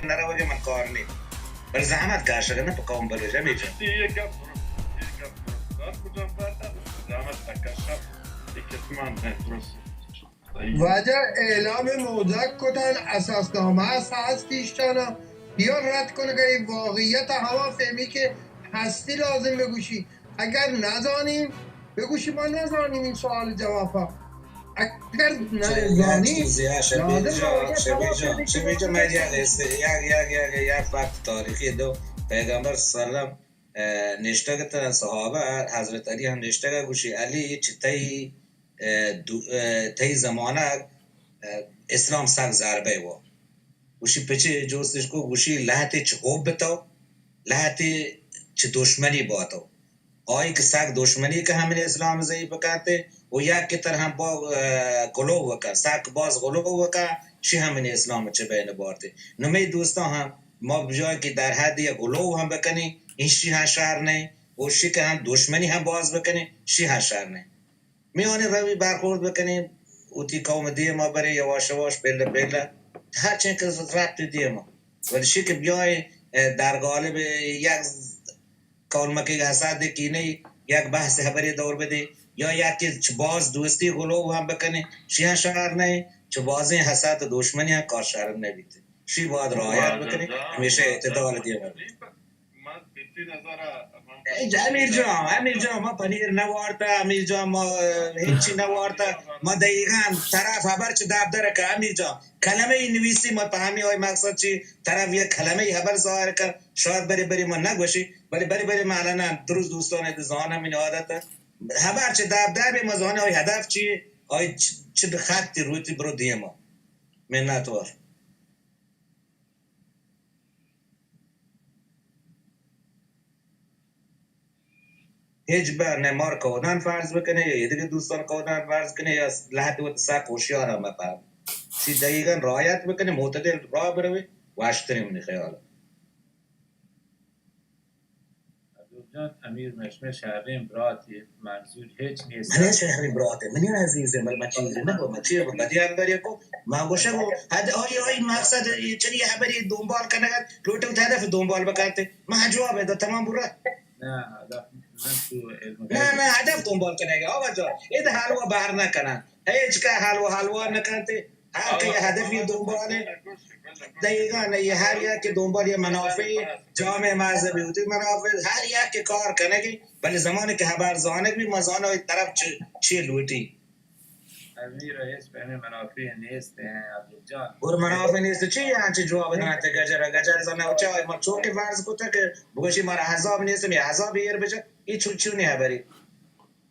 نہ روگ ءَ من کار نی، بلے زحمت کشگ نہ پہ قوم بلوچ، امیر جان۔ اے گپ درست، اے گپ درست۔ ہر کجام بات ءَ زحمت نہ کشگ، اے کسمان نہ درست۔ واجہ اعلام موزگ کتن، اساسنامہ ساز تیشتانا، بیا رد کنگ ءَ اے واقعیت ءَ ہما فہمی کہ ہستی لازم بگوشی۔ اگر نزانیم، بگوشی ما نزانیم این سوال جواب ءَ۔ اگر نزانیم، لازم شبیر جان، شبیر جان، شبیر جان، من یک حصے، یک، یک، یک، یک فکت تاریخی دو پیغمبر صلی اللہ علیہ وسلم، اه، نشتگ ات، صحابہ، حضرت علی ہم نشتگ ءَ گوشی، علی چہ تئی، اه، دو-، اه، تئی زمانگ، اه، اسلام سک ضربہ و گوشی پچے جوستش کو، گوشی لہتے چہ حب تو، لہتے چہ دشمنی با تو۔ آئی کہ سک دشمنی کہ ہمیں اسلام ضعیف کاتے و یک کہ تر ہم با، اه، غلو وکا، سک باز غلو وکا، شی ہمیں اسلام چہ بین بارتے۔ نو مئی دوستاں ہم ما بجائے کہ در حد یا غلو ہم بکنیں، ایشی ہم شر نہیں، و شی کہ ہم دشمنی ہم باز بکنیں، شی ہم شر نہیں۔ میان روی برخورد بکنیں، وتی قوم دیما بریں، یواش یواش، پلہ پلہ، ہر چین کہ ربط دیما۔ ولی شی کہ بیائیں، اه، در قالب یک قول مکے حسد کینہ یک بحث ہبرے دور بدے، یا یک چہ باز دوستی غلو ہم بکنیں، شی ہم شر نہیں، چہ بازیں حسد و دشمنی ہم کار شر نبیت۔ شی باید رعایت بکنیں، ہمیشہ اعتدال دیما۔ اے جا-، امیر جان، امیر جان، ما پنیر نہ وارتا، امیر جان، ما، اه، ہچی نہ وارتا، ما دقیقاً طرف ہبر چہ داب در کا، امیر جان، کلمہ ای نویسی، ما پہمی آئی مقصد چی، طرف یک کلمہ ای ہبر ظاہر کا، شاید بری بری ما نہ گوشی، بلے بری بری ما الان درست دوستان ات زانم این عادت، ہبر چہ داب در بی ما زانم آئی ہدف چی، آئی چ-، چہ خط روتی برو دیما۔ منت وار۔ ہچبر نہ مار کودان فرض بکنے یا ایدگہ دوستان کودان فرض کنے یا لہتے وت سک ہوشیار ہم بپہم۔ شی دقیقاً رعایت بکنے، معتدل راہ بروے، وشتریں منی خیال۔ عبدالجان، امیر مشمش شریں براتے، منظور ہچ نیست۔ منی شریں براتے، منی عزیزے، بل من چیزے نہ گو، من چیز بدی ہبرے کو، من گوشے گو، حد آئی، آئی مقصد چنی ہبری دنبال کنگ ات، لوٹے وت ہدف دنبال بکاتے۔ من جواب دا تمام برا۔ نہ، ہدف، من تو علم نہ، غیب نہ، ہدف دنبال کنگ ات، آقا جان۔ اے حلوا بہر نہ کنا۔ ہچ کا حلوا، حلوا نہ کنتے۔ ہر کہ ہدفی دنبال ءَ دئیگا نہ، یہ ہر یک کہ دنبال یہ منافع جامع مذہبی ہوتی، منافع ہر یک کہ کار کنگی، بلے زمانے کہ ہبر زانگ بی، ما زانو اے طرف چے، چے لوٹی۔ امیر رئیس پہ ہمیں منافع نیست ہیں، عبدالجان۔ اور منافع نیست چی؟ ہاں، چی جواب دنات گجر، گجر زنا چا، ما چوکے فرض کتا کہ بگوشی مارا عذاب نیست، یہ عذاب ایر بجا، یہ چو، چونی ہبری۔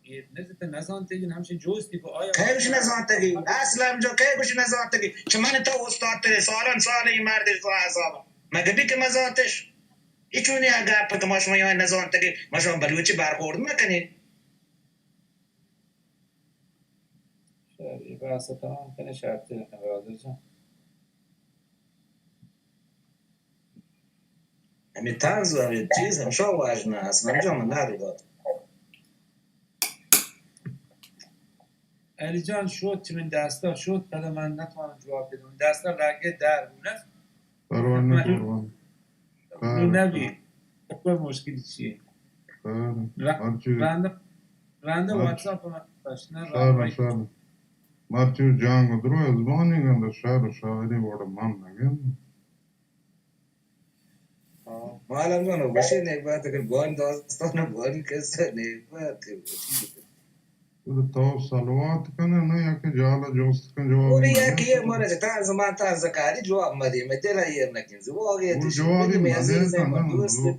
اے نزانتگین ہمشی جوستی کو آیا کئے گوشی نزانتگی؟ اسلم جو کئے گوشی نزانتگی؟ چہ من تو استاد ترے، سالان سال ای مرد تو عذاب۔ مگہ بی کہ مزاتش؟ ای چونی گپ کہ ما شما یا نزانتگی، ما شما بلوچی برخورد مکنی۔ شر، ای بحث تمام کنی، شرطی نہ برادر جان۔ ہمے طنز و ہمے چیز ہمشا واجہ نہ، اسلم جان من نہ دات۔ علی جان شد چہ من دستا شد، پدا من نتوانم جواب بدم۔ من دستا لگے در بونس۔ پروا نہ، من پروا نہ۔ نو نبی۔ کوئی مشکل چیه؟ ر-، رنده، رنده واتساپ من پشنه شهر، رنده. شهر. مرچی جنگ درو ازمانی گنده شهر شاعری وڑ من نگند۔ ہاں، معلوم نہ، وشی نیک بات کہ بوان داستان، بوان قصہ نیک بات۔ تو سلوات کنے نہ، یا کہ جالا جوست کن جواب اور نہ یا دے۔ کہ یہ مارا جتا زمان تا زکاری جواب مدی، میں تیرا یہ نہ کنزی۔ وہ آگے وہ جواب ہی مدے تا نہ، دوست۔ زور،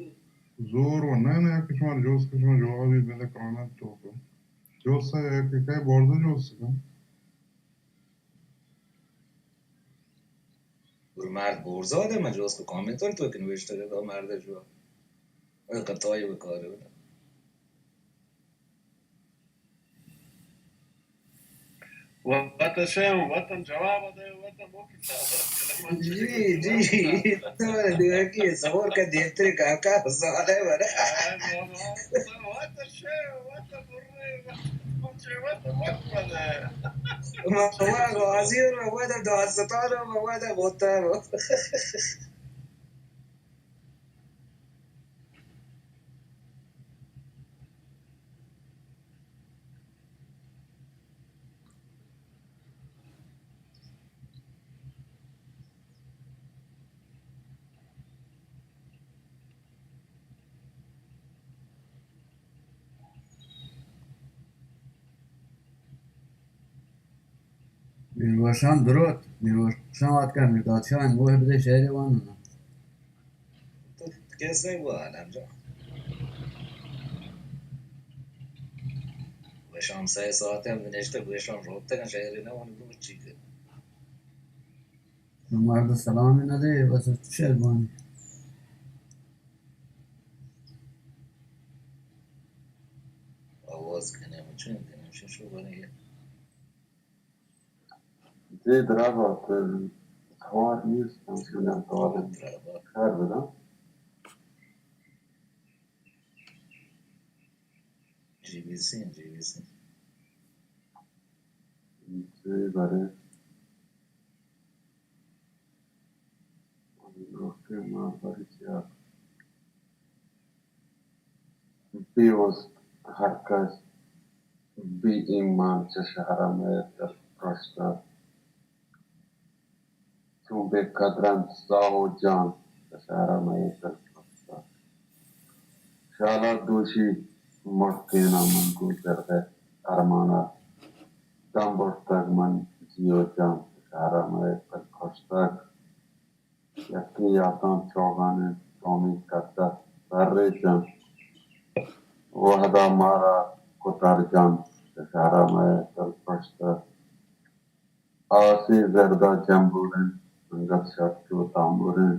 زور و نہ، نہ، یا کہ شما جوست کن، شما جواب ہی بدے کامنٹ تو کو۔ جوست ہے کہ کئے بورزا جوست کن۔ گل مرد برزاد ء من جست کو کامنت تو کہ نوشتگ ات، مرد جو اے قطعی بکار ات۔ وطن شے، وطن جواب دے، وطن مو کی جی، جی، تو دیکھیے، صبر کا دیترے کا، کا سوال ہے بڑا۔ ما شما غازی و ما ودا داستان و ما ودا بوتان و۔ میروشان دروت، میروشان آتکا، میرداد شاہ، گوہ بدے شعر وانو نا۔ تو کیسے گوا عالم جان؟ وشام سہ ساعت ہم نشتہ، وشام روتگا شعر نہ وانو، چی کہ۔ مرد سلام نہ دے، بس شعر وانی۔ آواز کنے مچن کنے ششو بنے۔ جی درابا، تو توار نیست، ہمشی نام توار شعر بدم۔ G B C, G B C. جی بلے۔ اوکے، ما بری چیا۔ بے است ہر کس، بے ایمان چہ شہر ءَ مئے دل پرشتگ۔ چون بے قدر انت ساہ و جان، چہ شہر ءَ مئے دل پرشتگ۔ شالا دوشی مڑکین ءَ من گوں زرد ءِ ارمان ءَ دم برتگ، من جی و جان، چہ شہر ءَ مئے دل پرشتگ۔ یکے یاتاں چوگان انت، قومی قدس سر ریچ انت۔ وہدا مارا کتار جان، چہ شہر ءَ مئے دل پرشتگ۔ آسی زردا جمبوریں، انگت شر چو تامبوریں۔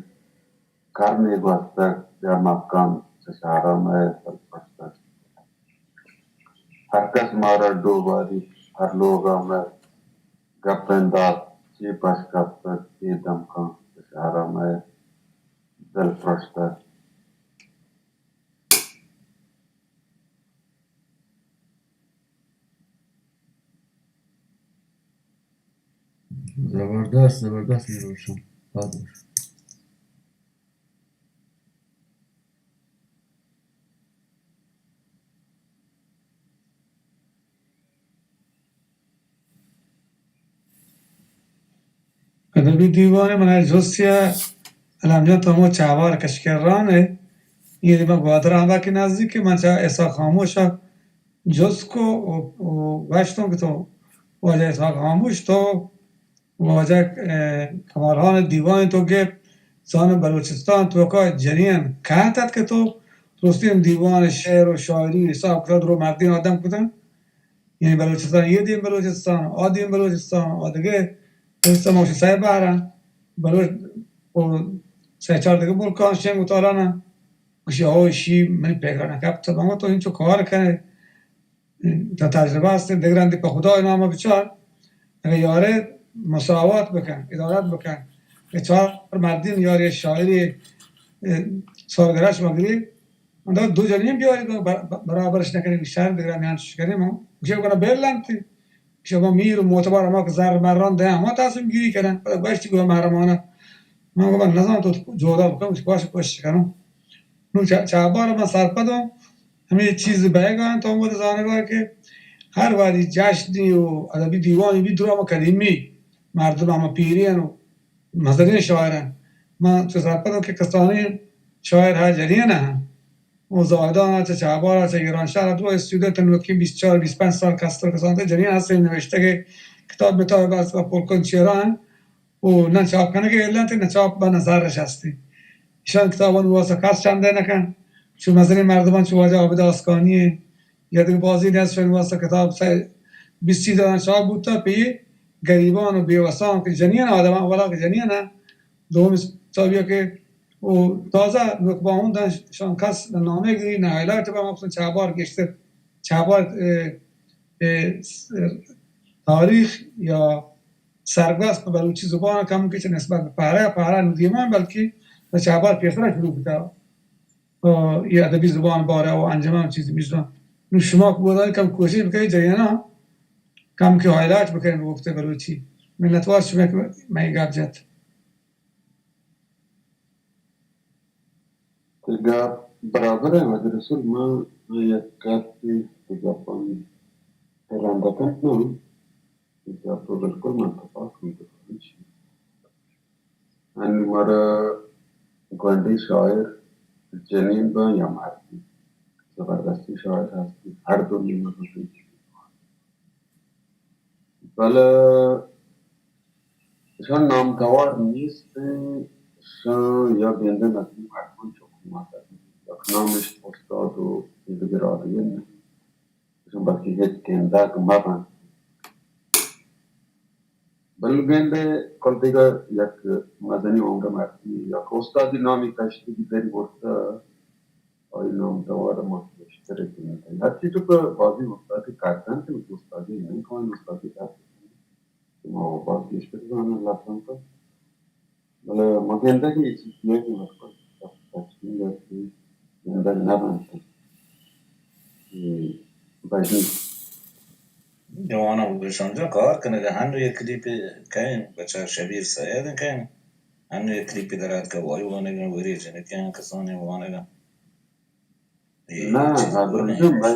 کرنے گوستگ بیا مکن، چہ شہر ءَ مئے دل پرشتگ۔ ہر کس مارا ڈوباری، ہر لوگ ءَ مئے گپیں دات، چی پش کپتگ اے دمکاں، چہ شہر ءَ مئے دل پرشتگ۔ زبردست، زبردست میروشان۔ پاد باش۔ ادبی دیوان ءَ من ءَ جستی ءَ الم جان تو ہمو چابہار کشکران ءَ، اے من گوادر ءَ ہم باقی نزدیک، من چہ اسحاق خاموش ءَ جست کو و، و گوشتوں کہ تو واجہ اسحاق خاموش تو واجہ، اے، کمال خان ءِ دیوان تو گپت، زانو بلوچستان توکا جنین کہت ات کہ تو درستیں دیوان شعر و شاعری حساب کتاب درو مردین آدم کتن۔ یعنی بلوچستان، یہ دیم بلوچستان، آ دیم بلوچستان، آ دگہ بلوچستان، ما گوشی سہ بہرن، بلوچ و سہ چار دگہ ملکان شنگ و تالان، گوشی، او شی منی پگرا نہ کپت، بابا تو انچو کار کنے، تا تجربہ ہستیں، دگران دی پہ خدای نام بچار، اگہ یارے مساوات بکن، عدالت بکن، کہ چار مردین یاری شاعری، اے، سالگرہش مگری، اندا دو جنین بیاری، بر-، بر-، برابرش نکنی، شر دگران میان چش کنی، من گوشی بنا بیل لنتی، گوشی با میر و معتبر ہما کہ زر مران دے، ہما تصمیم گیری کنن، پدا گوشتی گو محرمانہ، من گو من نزان تو جودا بکن، گوشی باش کوشش کنم۔ نوں چہ، چہ بار من سرپدوں، ہمے چیز بئیگا انت، تو وت زانگا کہ ہر وہدی جشنی و ادبی دیوانی بی، درا ما قدیمی مردم، ہما پیرین و مزنیں شاعرن۔ من چو سرپدوں کہ کسانیں شاعر ہا جنین ہن۔ و زاہدان چہ چابار چہ ایرانشہر درو استودنت نوکی بیست چار بیست پنچ سال کستر کسانت جنین ہستیں، نوشتگ کتاب متاب بس پرکن چیرا ہن۔ و نہ چاپ کنگ ء الا انت، نہ چاپ بہ نظر اش ہست انت۔ ایشان کتابانی واسطہ کس چندہ نہ کن۔ چو مزنیں مردمان چو واجہ عابد آسکانی انت، یا دگہ بازی نصف واسطہ کتاب سہ بیست چیز دان چاپ بوتا، پہ گریبان و بیوسان کہ جنین آدمان، ولا کہ جنین انت۔ دومی کتابی کہ و تازہ نوک باہوندان شان کس نہ نامے گری، نہ ہائلائٹ با، مخصوصاً چابار گیشتر، چابار، اه، اه، تاریخ یا سرگوست پہ بلوچی زبان کم کہ چہ نسبت بہ پہرہ، پہرہ نودیمان، بلکہ پہ چابار پیسرا شروع بوتا۔ آ، یہ ادبی زبان بارہ و انجمن و چیز میزان۔ نو شما بودن کم کوشش بکنید جریانا کم کہ ہائلائٹ بکنید گفتے بلوچی۔ منتوار شما کہ میں گپ جت۔ تئی گپ برابر ء واجہ رسول، من یک کتے تئی گپانی رند کناں، تئی گپ ء بالکل من تپاک کناں۔ انی مارا گونڈیں شاعر جنین باں یا مردی، زبردستیں شاعر ہستی، ہر دو نیمگ بلے اشان نامدوار نیست، اشان یا گندن از این مردم چون حکومت است. یک نامش استاد و ایدگه را دیگه نه. اشان بلکه هیچ گندگ مبن. بل گندے کل دیگه یک مزنی عمر مردی، یک استادی نامی کشتی دری برده، آئی نامدوار ما بیشتر گندے. هرچی تو که بازی استادی کردن، تو استادی نمی‌کنی، استادی کردن. ما باز گیشتر زاناں لبزانک ءَ. بلے ما گندگ ءَ اے چیز نہ کنت، تشکیل ءَ گندگ نہ بنت. اے بژن. جواناں بگوشاں جا کار کنگ ءَ، ہنو یک کلیپے کئے بچار شبیر سید کئے، ہنو یک کلیپے در آتک ءَ وائی وانگ ءَ، وری جنکیں کسانیں وانگ ءَ. اے نہ، چیز ابرزو مئے،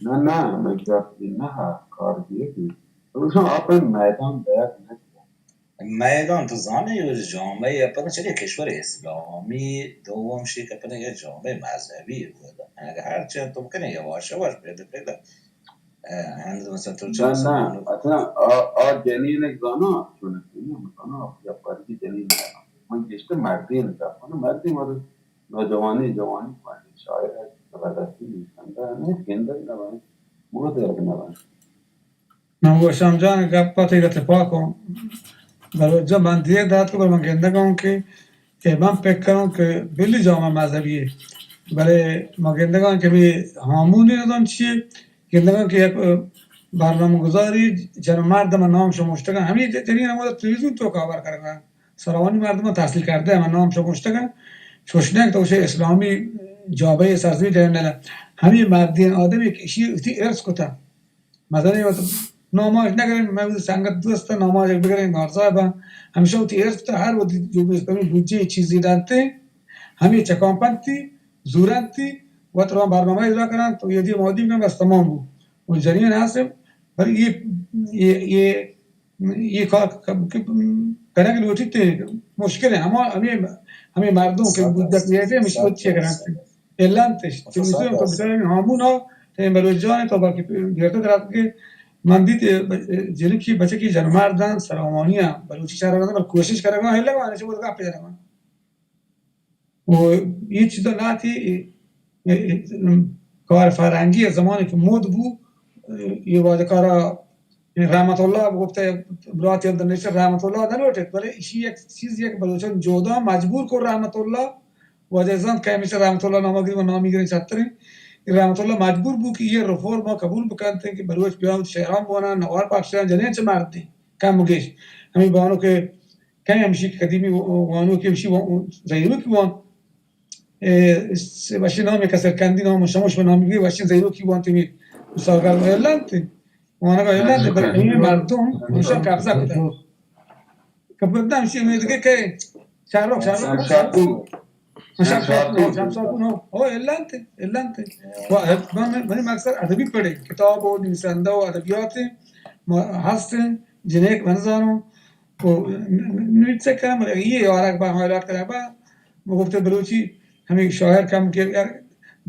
نہ، نہ، مئے گپ اے نہ، کار دیگی. ابرزو آپ میدان دیگ نہ. میدان تو زانے، جامعہ اپن چلے کشور اسلامی، دوم شی کپنے یا جامعہ مذہبی بود. اگر ہر چند تو کنے یواش یواش پیدا پیدا، اه، ہند مثلاً تو نہ، چند نہ، سال اصلاً آ، آ جنین ایک زانا، چون ایک زانا، یا پردی جنین زانا. من گشتے مردین گپ کناں، مردین مردین نوجوانی، جوانی، پانے شاعر ہے، زبردستی نویسندہ ہے، نہیں، گندگ نہ بنے، موہ دیگ نہ بنے. من گوشم جان گپ ءَ تئی گت پاک اوں. بلے جب من دیر دات کو، بلے من گندگ اوں کہ، کہ من پک کنوں کہ بلی جامعہ مذہبی ہے. بلے من گندگ اوں کہ بھی ہامون نہ دان چیے، گندگ اوں کہ یک، اه، برنامہ گزاری جن مردم نام شموشتگا، ہمیں جنین ہمیں تلویزیون تو خبر کرگا. سراوانی مردم تحصیل کرده، من نام شما گوشتگن، چوش نہ کہ تو چه اسلامی جابه سرزمین جنین نہ. ہمیں مردین آدمی کہ اشی وتی ارث کتا. مثلاً، مطلب، ناماش نگرن، من وتی سنگت دوست ناماش بگرن، نارزا با، ہمیشہ وتی ارث کتا، ہر وتی جو بھی اسلامی بودجه چیزی دانتے، ہمیں چکان پنتی، زورنتی، وت روان برنامه اجرا کنن، تو یہ دی مودی کنن، بس تمام بو. و جنین حاصل، بل یہ، یہ، یہ یہ کار ک-، ک-، کنگ لوٹیت، مشکل ہے. ہما، ہمیں، ہمیں مردم کہ صد مدت درصد، یہ تھے، مش صد بچے درصد. کرانتے. اعلان تش، تو صد تلویزیون تو درصد. بچارے ہامون ہو، تو بلوچ جان تو باقی گرد درات کے من دیت، جنکی بچکی جنمار دان سراوانی بلوچی چارہ، بل کوشش کرگا ہے، لگا نے چود گپ جنگا. و یہ چیزا ناتی، اه، اه، کار فرهنگی زمانی که مد بو، اه، یہ واجه کارا رحمت الله بگفته، براتی هم در نشته رحمت الله در لوٹت، بلے اشی یک چیز یک بلوچان جودا مجبور کو رحمت الله، واجه زان که همیشه رحمت الله نامه گری و نامی گری چترین، رحمت الله مجبور بو که یہ رفور ما قبول بکنت که بلوچ بیان شهران بوانا، نوار پاکشان جنین چه مردی، کم گیش. همی بانو که کئے ہمشی کہ قدیمی وانوکے ہمشی وان، زہیروکی وان. اے، س-، وشی نامی کسرکندی نام شموش بہ نامی بی، وشی زہیروکی وان تیمی مسافر اعلان تے. وانگا اعلان تے، بلے اے مردم ہمشان قبضہ کتا. قبضہ ہمشی امید کے کہ شاہرخ، شاہرخ، شمشاد پور. شمشاد پور. شمشاد پور، ہو، ہو، اعلان تے، اعلان تے. و من، من، منی مقصد ادبی پڑے، کتاب و نویسندہ و ادبیات ما ہستیں، جنیک من زانوں. و ن-، ن-، نویت چه کنم، بلے یہ یارک با، حیرات کنم با، گفته بلوچی، ہمیں شاعر کم کہ یار،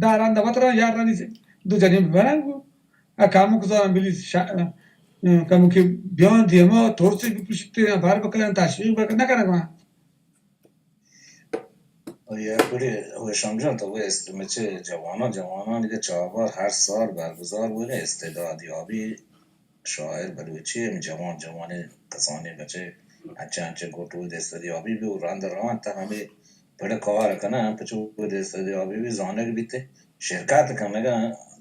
داران دا وطرا یار رانی سے، دو جنین برن گو، ا کامو کزان بلی شا-، کمو کہ بیان دیما، ترسی بپوشتے، بار بکنن، تشویق بکنن، نکنن گوان. و یک گڑی ہوشام جان تو گوشت، مچے جوانان، جوانان کہ چابار ہر سال برگزار بوگے استعداد یابی شاعر بلوچی ہم جوان جوانیں کسانیں بچے انچے انچے گوٹو دستیابی بی و رند روان تا ہمیں پڑ کار کنن، پچو دستیابی بی زانگ بیتے، شرکت کنگا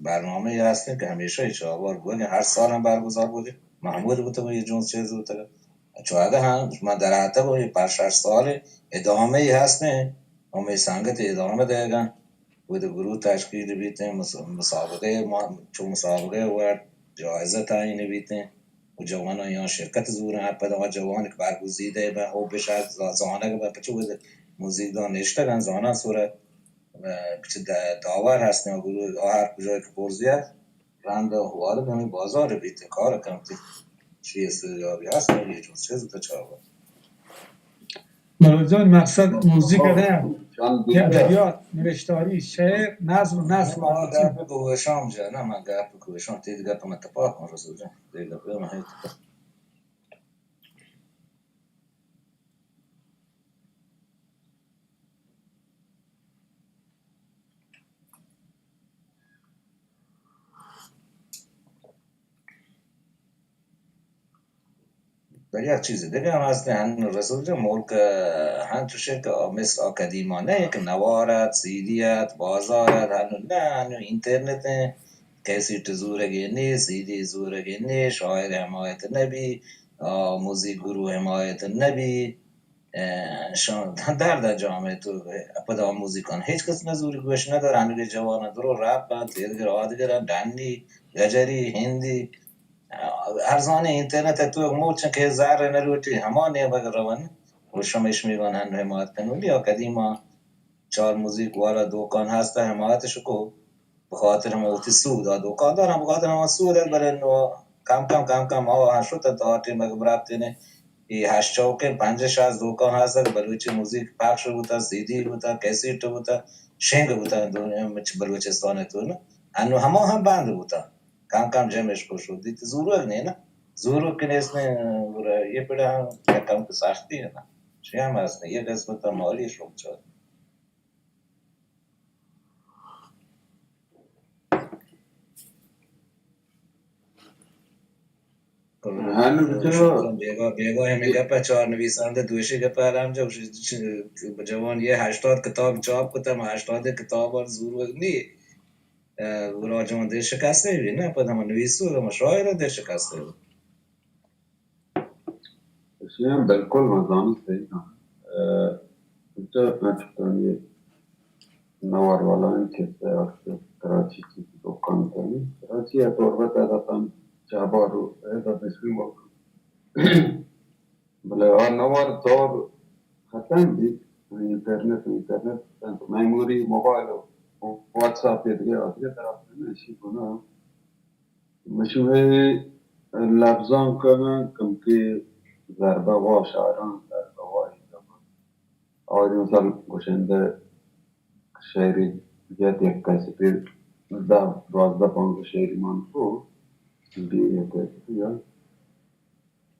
برنامہ ہستیں کہ ہمیشہ اے چابار بوگے، ہر سال ہم برگزار بوگے، محمود بوتگ، یہ جونس چیز بوتگ. چو اگہ ہاں ما دراتگ و یہ پنچ شش سال ادامہ ای ہستیں، ہمیں سنگت ادامہ دے گا. وہ گروہ تشکیل بیتیں، مس-، مسابقہ ما-، چو مسابقہ وڑ جائزہ تعین بیتیں. و جواناں یا شرکت زوریں، ہر پدا جوان کہ برگزیدہ بہ، ہو بشہ ز-، زانگ بہ، پچو موزیک دان نشتگن، زاناں سورہ، پچ د-، داور ہستیں، گروہ ہر کجا کہ برزیہ، رند ہوارگ ہمیں بازار بیت، کار کنت. چی استعدادی ہست، یہ چون چیز تو چاوا. بلوچ جان، مقصد موزیک نہ، یہ ادبیات، نوشتاری، شعر، نظم، نثر، ما گپ گوشام جا، نہ، ما گپ گوشام، تید گپ ما تپاک کن رسول جان، تید گپ ما ہے. بلے یک چیزے دگہ ہم ہست انت، ہنو رسول جان، ملک ہنچوش انت کہ مثل آ قدیما نہ انت کہ نوار ات، سی ڈی ات، بازار ات، ہنو نہ، ہنو انٹرنت انت، کیسٹ زورگی نیست، سی ڈی زورگی نیست، شاعر حمایت نہ بی، آ، موزیک گروہ حمایت نہ بی، اه، شان درد جامعہ تو پدا موزیکان ہچ کس نہ زوری گوش نہ دار، ہنگے جوان درو رپ انت، ایدگر آدگر انت، ڈنی، گجری، ہندی، ارزانیں انٹرنت ء تو موچ کہ زر نہ لوٹی، ہما نیمگ ء رون و شمئے شمیگان ہنو حمایت کنولی ء قدیما چار موزیک والا دوکان ہست ء حمایت شکو بخاطر ہما وتی سود ء دوکاندار ہم بخاطر ہما سود ء بلے نو کم کم کم کم آ شت ء تا ٹیم ء برابتینے اے ہشت چوکیں پنجاہ شست دوکان ہست ء بلوچی موزیک پخش بوتا، سی ڈی بوتا، کیسٹ بوتا، شنگ بوتا دنیا مچ بلوچستان ء تو نو انو ہما ہم بند بوتا۔ کم کم جمعش کو شدیت، زوروک نہ انت، زوروک کہ نیست نہ، گڑا اے پڑا ہم یک کم کہ سختی انت، چی ہم ہست، یک قسمت مالی شوق چار۔ ہاں، نو تو بیگا، بیگا ہمیں گپ ء چار نویسندہ دوشی گپ ء الم جو جوان یہ ہشتاد کتاب چاپ کتا، ما ہشتاد کتاب اور زوروک نی۔ اه، گڑا جوان دل شکستے بی، نہ، پد ہما نویسوک، ہما شاعر دل شکستے بی۔ اشی ہم بالکل من زاناں صحیح نہ۔ اه، انچو، انچو تانی نوار والا انت کہ کراچی چی دکان تانی۔ کراچی ء تربت ء داتان چابار و ادا بسری ملک۔ بلے آ نوار دور ختم بیت، انٹرنت، انٹرنت، میموری، موبائل، واتساپ، یہ دیگه، آ دیگه طرف نہ، اشی گناہ۔ مشوے لبزاں کناں، کمکے ضربہ وا شاعراں، ضربہ وا، آوری مثال گوشندہ شاعری یا یک کیسٹے دہ، دوازدہ، پانزدہ شاعری مان کو، بی یک کیسٹے یا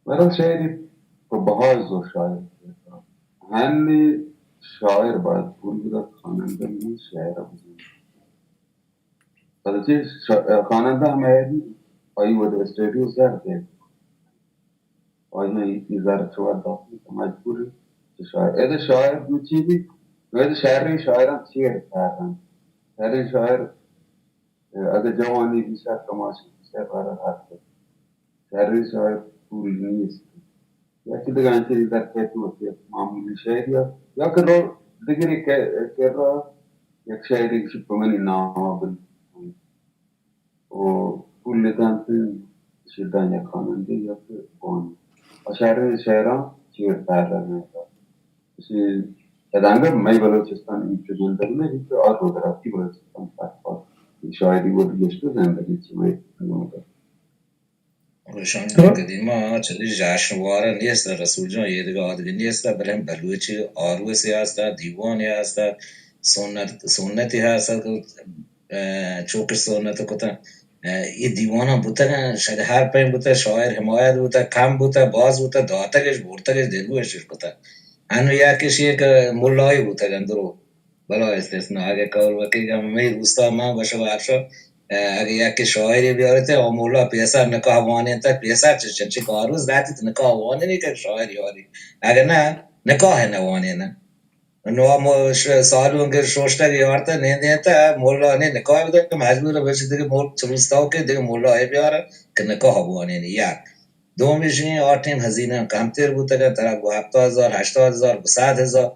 بہرحال شاعری پہ بہائے زور شاعر۔ ہنی شاعر باید پول بدات، خوانندہ نی شاعر بزن۔ پدا چی شا-، خوانندہ ہمے آئی وت اسٹوڈیو زر دے۔ آئی ای زر چوار دات تو مجبور ہے کہ شاعر۔ اے شاعر دوچی بھی، اے شاعر، شاعراں چیر تھا۔ شاعر، شاعر اگہ جوانی بیسا، کماشی بیسا، بارہ ہاتھ۔ شریں شاعر پول نیست۔ یا کہ دگہ انچیں در کیت وتی معمولی شاعری یا، یا کہ رو دگرے کہ، کہ را یک شاعری کہ پہ منی نام بل۔ او پول دنت شدان یک خوانندے یا کہ بوان۔ و شریں شاعراں چیر تر رہنے۔ اسی ادانگہ مئی بلوچستان انچو زندگ نہ بیت کہ آ دودراتی بلوچستان تک پاس شاعری و گشت زندگی چی مئی نمودہ۔ گوشان قدیما چلی جشن وارا نیست، رسول جان، یہ دگہ آدگہ نیست، بلے بلوچی آروسی ہست، دیوانی ہست، سنت، سنتی ہست، اه، چوکش سنت کتن۔ اه، یہ دیواناں بوتگن، شاید ہر پیم بوتگ، شاعر حمایت بوتگ، کم بوتگ، باز بوتگ، داتگش، برتگش، دلگوشش کتگ۔ انو یکش یک ملائی بوتگ اندرو، بلا استثناء۔ اگہ قول بکی کہ مئی روستا ما گوشگ ارشا، اه، اگہ یک شاعری بیارتے، او ملا پیسر نکاح وانینتا، پیسر چہ چنچی کاروز داتیت نکاح وانینی کہ شاعر یاری۔ اگہ نہ، نکاح نہ وانینہ۔ نو ہم ش-، سالونک شوشتگ یارتہ، نندینتہ، ملا نی نکاح بدہ، مجبور بشی دگہ ملک چہ روستاؤکے دگہ ملا اے بیارہ کہ نکاح بوانینی۔ یک۔ دومی شی آ ٹیم ہزینہ کمتر بوتگہ، ترا گو ہپتاد ہزار، ہشتاد ہزار، گو صد ہزار،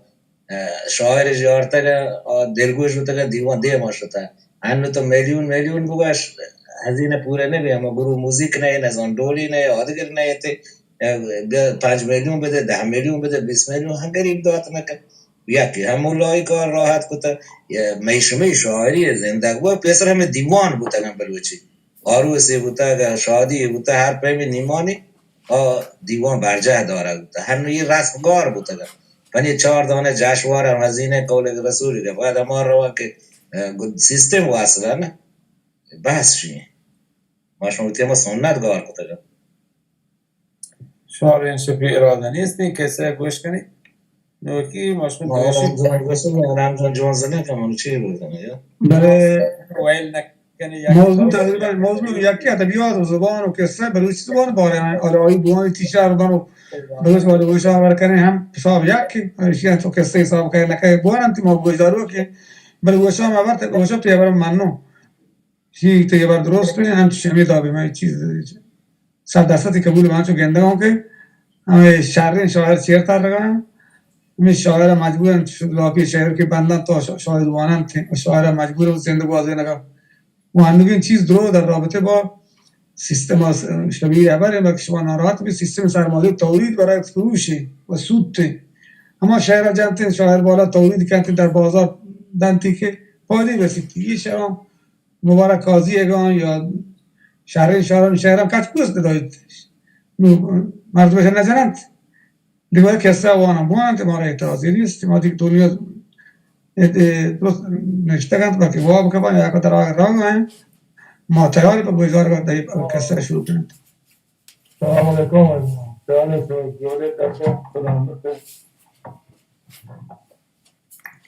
اه، شاعر یارتگہ، آ دلگوش بوتگہ، دیوان دیما شتہ۔ انو تو میلیون میلیون بگوش، ہزینہ پورہ نبی، ہما گروہ موزیک نہ، نزان ڈولی نہ، آدگر نہ تے، اه، گ-، پنچ میلیون بدے، دہ میلیون بدے، بیست میلیون، ہاں، غریب دات نکن۔ یکی ہم ملائی کار راحت کتہ، یا مئی شمئی شاعری زندگ بو، پیسر ہمے دیوان بوتگن بلوچی۔ آروسے بوتگ، شادی بوتگ، ہر پیمی نیمانی آ دیوان برجاہ دارگ بوتگ۔ ہنو یہ رسم گار بوتگ۔ پنی چار دانہ جشوار ہم ہزینہ قول رسول گہ باید ہما روا کہ، اه، گد سیستم واصل نہ۔ بحث شی۔ ما شما وتی ہما سنت گار کتگ۔ شما رین شپی ارادہ نیستیں کسے گوش کنی؟ نوکی ما شما ما دوشی۔ رمضان گوشت، ما رمضان جوان زنه که منو چی بودن، یا؟ بلے ویل نک-، موضوع تقریباً موضوع یکی، ادبیات و زبان و قصه، بلوچی زبان بارے ہیں، اور آئی دوانی تیشار دانو بلوچ بارے گوشا ور کریں ہم حساب یکی، ایشی ہم تو قصه حساب کرے نکے بوان انت ما گوشدارو کہ بل گوشا ما ورت گوشا پیغمبر منو شی تو یہ بار درست ہے، ہم شمی دابی میں چیز صد درصد قبول بانچو گندگاں کہ ہمیں شریں شاعر چیر تر رہا ہیں، ہمیں شاعر مجبور ہیں، لاپی شعر کے بندن تو شاعر وانن تھے، شاعر مجبور ہیں زندگ وازے نگا۔ و ہندگین چیز درو در رابطہ با سیستم اس-، شبیہ ہبر ہے، بلکہ شما ناراحت بھی سیستم سرمایہ تولید برای فروش ہے و سود ہے۔ ہما شعر جانتے شاعر بالا تولید کرتے در بازار دنتی کہ پادی رسیتی۔ یہ شعر مبارک قاضی اگاں یا شہرین شہران شہران کچ پوست دایت۔ نو مردمش نزننت۔ دیگه کسا وانا بوانت، مارا اعتراضی نیست۔ ما دیگه دنیا ات-، ات-، درست نشتگنت، بلکہ واب کبان یا کدر آگ رنگ ہیں۔ ما تیاری پر گزار کر دهی کسا شروع کنت۔ السلام علیکم۔ سلام علیکم۔ جوڑے درشن سلامت۔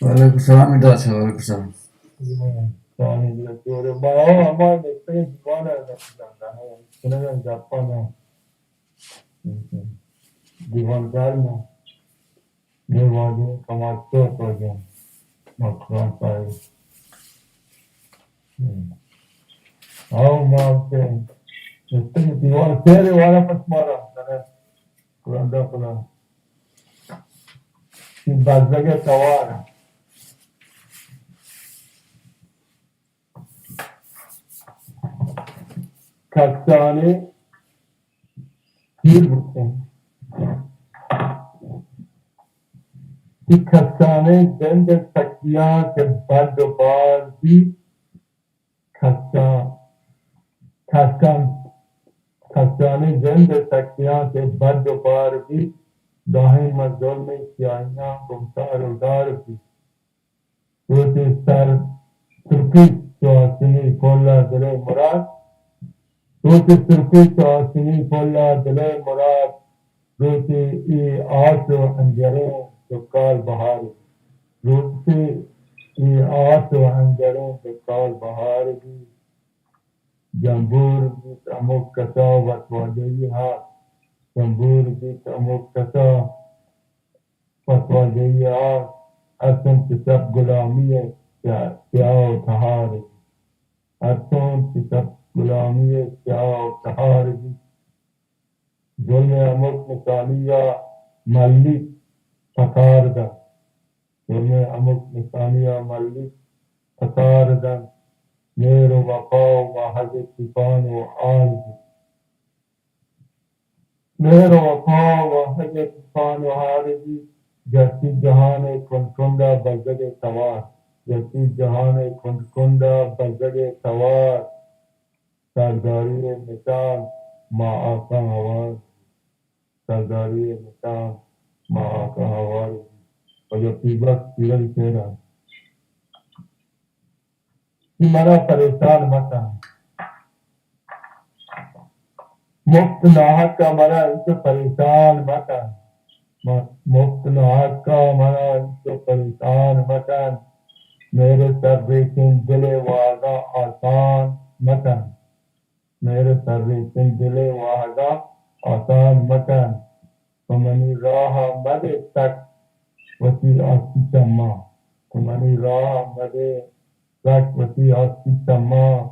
وعلیکم السلام، امداد صاحب، وعلیکم السلام۔ جوڑے، ما ہما نشتگیں دیوان ءَ نشتگیں گپاں دیوان دار ما، دیوان کمال تو تو جان، مکران صاحب۔ آؤ ما نشتگیں دیوان شعر والا پس مارا، قرآن دا قرآن۔ بزگ توار۔ کسانیں پیر بوتیں۔ کہ کسانیں زند سکیاں کہ بند و بار بی، کسان، کسان، کسانیں زند سکیاں کہ بند و بار بی، داہیں من ظلم سیاہیاں گمسار و دار بی۔ روچے سر سرپیت چو آسمی پل ءَ دل ءِ مراد، روچے سرپیت چو آسمی پل ءَ دل ءِ مراد، روچے اے آس و انجریں دکال بہار بی، روچے اے آس و انجریں دکال بہار بی۔ جمبور بیت ہمک کسا وت واجہی ہاک، جمبور بیت ہمک کسا پتواجہی آ، ہرچنت کہ سپ گلامی ءِ سیاہ، سیاہ و تہار بی۔ ہرچنت کہ سپ گلامی ءِ سیاہ و تہار بی۔ ظلم ءِ ہمک نشانی ءَ ملیت پتار دنت۔ ظلم ءِ ہمک نشانی ءَ ملیت پتار دنت۔ مہر و وفا و واہگ ءِ طوفان و آر بی۔ مہر و وفا و واہگ ءِ طوفان و ہار بی، گرچی جہان ءِ کنڈ کنڈ ءَ بزگ ءِ توار، گرچی جہان ءِ کنڈ کنڈ ءَ بزگ ءِ توار، سرداری ءِ نشان ماں آساں ہوار، سرداری ءِ نشان ماں آساں ہوار۔ واجہ پیر بخش پیرل شعر انت۔ کہ منا پریشان مکن۔ مفت ناحق ءَ منا انچو پریشان مکن۔ م-، مفت ناحق ءَ منا انچو پریشان مکن۔ مہر ءِ سرریچیں دل ءِ واہگاں آسان مکن۔ مہر ءِ سرریچیں دل ءِ واہگاں آسان مکن۔ تو منی راہ ءَ مدے تک وتی آسکی چماں۔ تو منی راہ ءَ مدے تک وتی آسکی چماں۔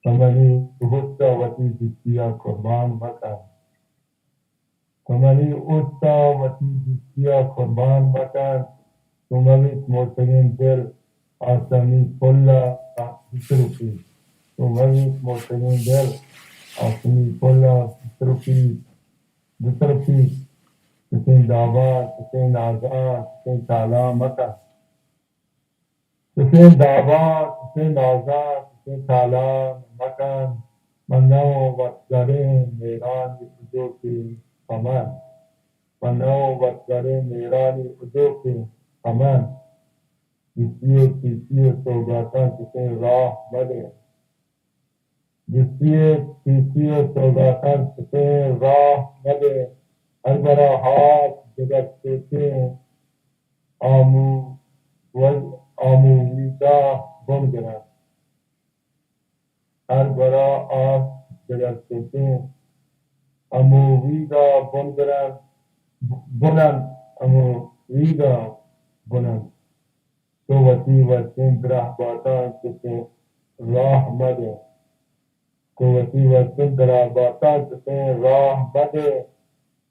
تو منی اوست ءَ وتی دوستی ءَ قربان مکن۔ تو منی اوست ءَ وتی دوستی ءَ قربان مکن۔ تو مبیت مرتگیں دل آسمی پل ءَ بترپیت۔ تو مبیت مرتگیں دل آسمی پل ءَ بترپیت۔ بترپیت۔ چشیں داباں، چشیں نازاں، چشیں تالاں مکن۔ چشیں داباں، چشیں نازاں، چشیں تالاں مکن۔ من نہ اوں وتگڑیں مہرانی اجوکیں پمن۔ من نہ اوں وتگڑیں مہرانی اجوکیں پمن۔ دوستی ءِ پیسی ءِ سوگاتاں چشیں راہ مدے۔ دوستی ءِ پیسی ءِ سوگاتاں چشیں راہ مدے۔ ہر برا ہاک جگر چوشیں آمو-، آمویگاہ بن گرنت۔ ریگا بن برن، بنن، ہمو ریگا بنن۔ تو وتی وشیں درہباتاں کسیں راہ مدے۔ تو وتی وشیں درہباتاں کسیں راہ مدے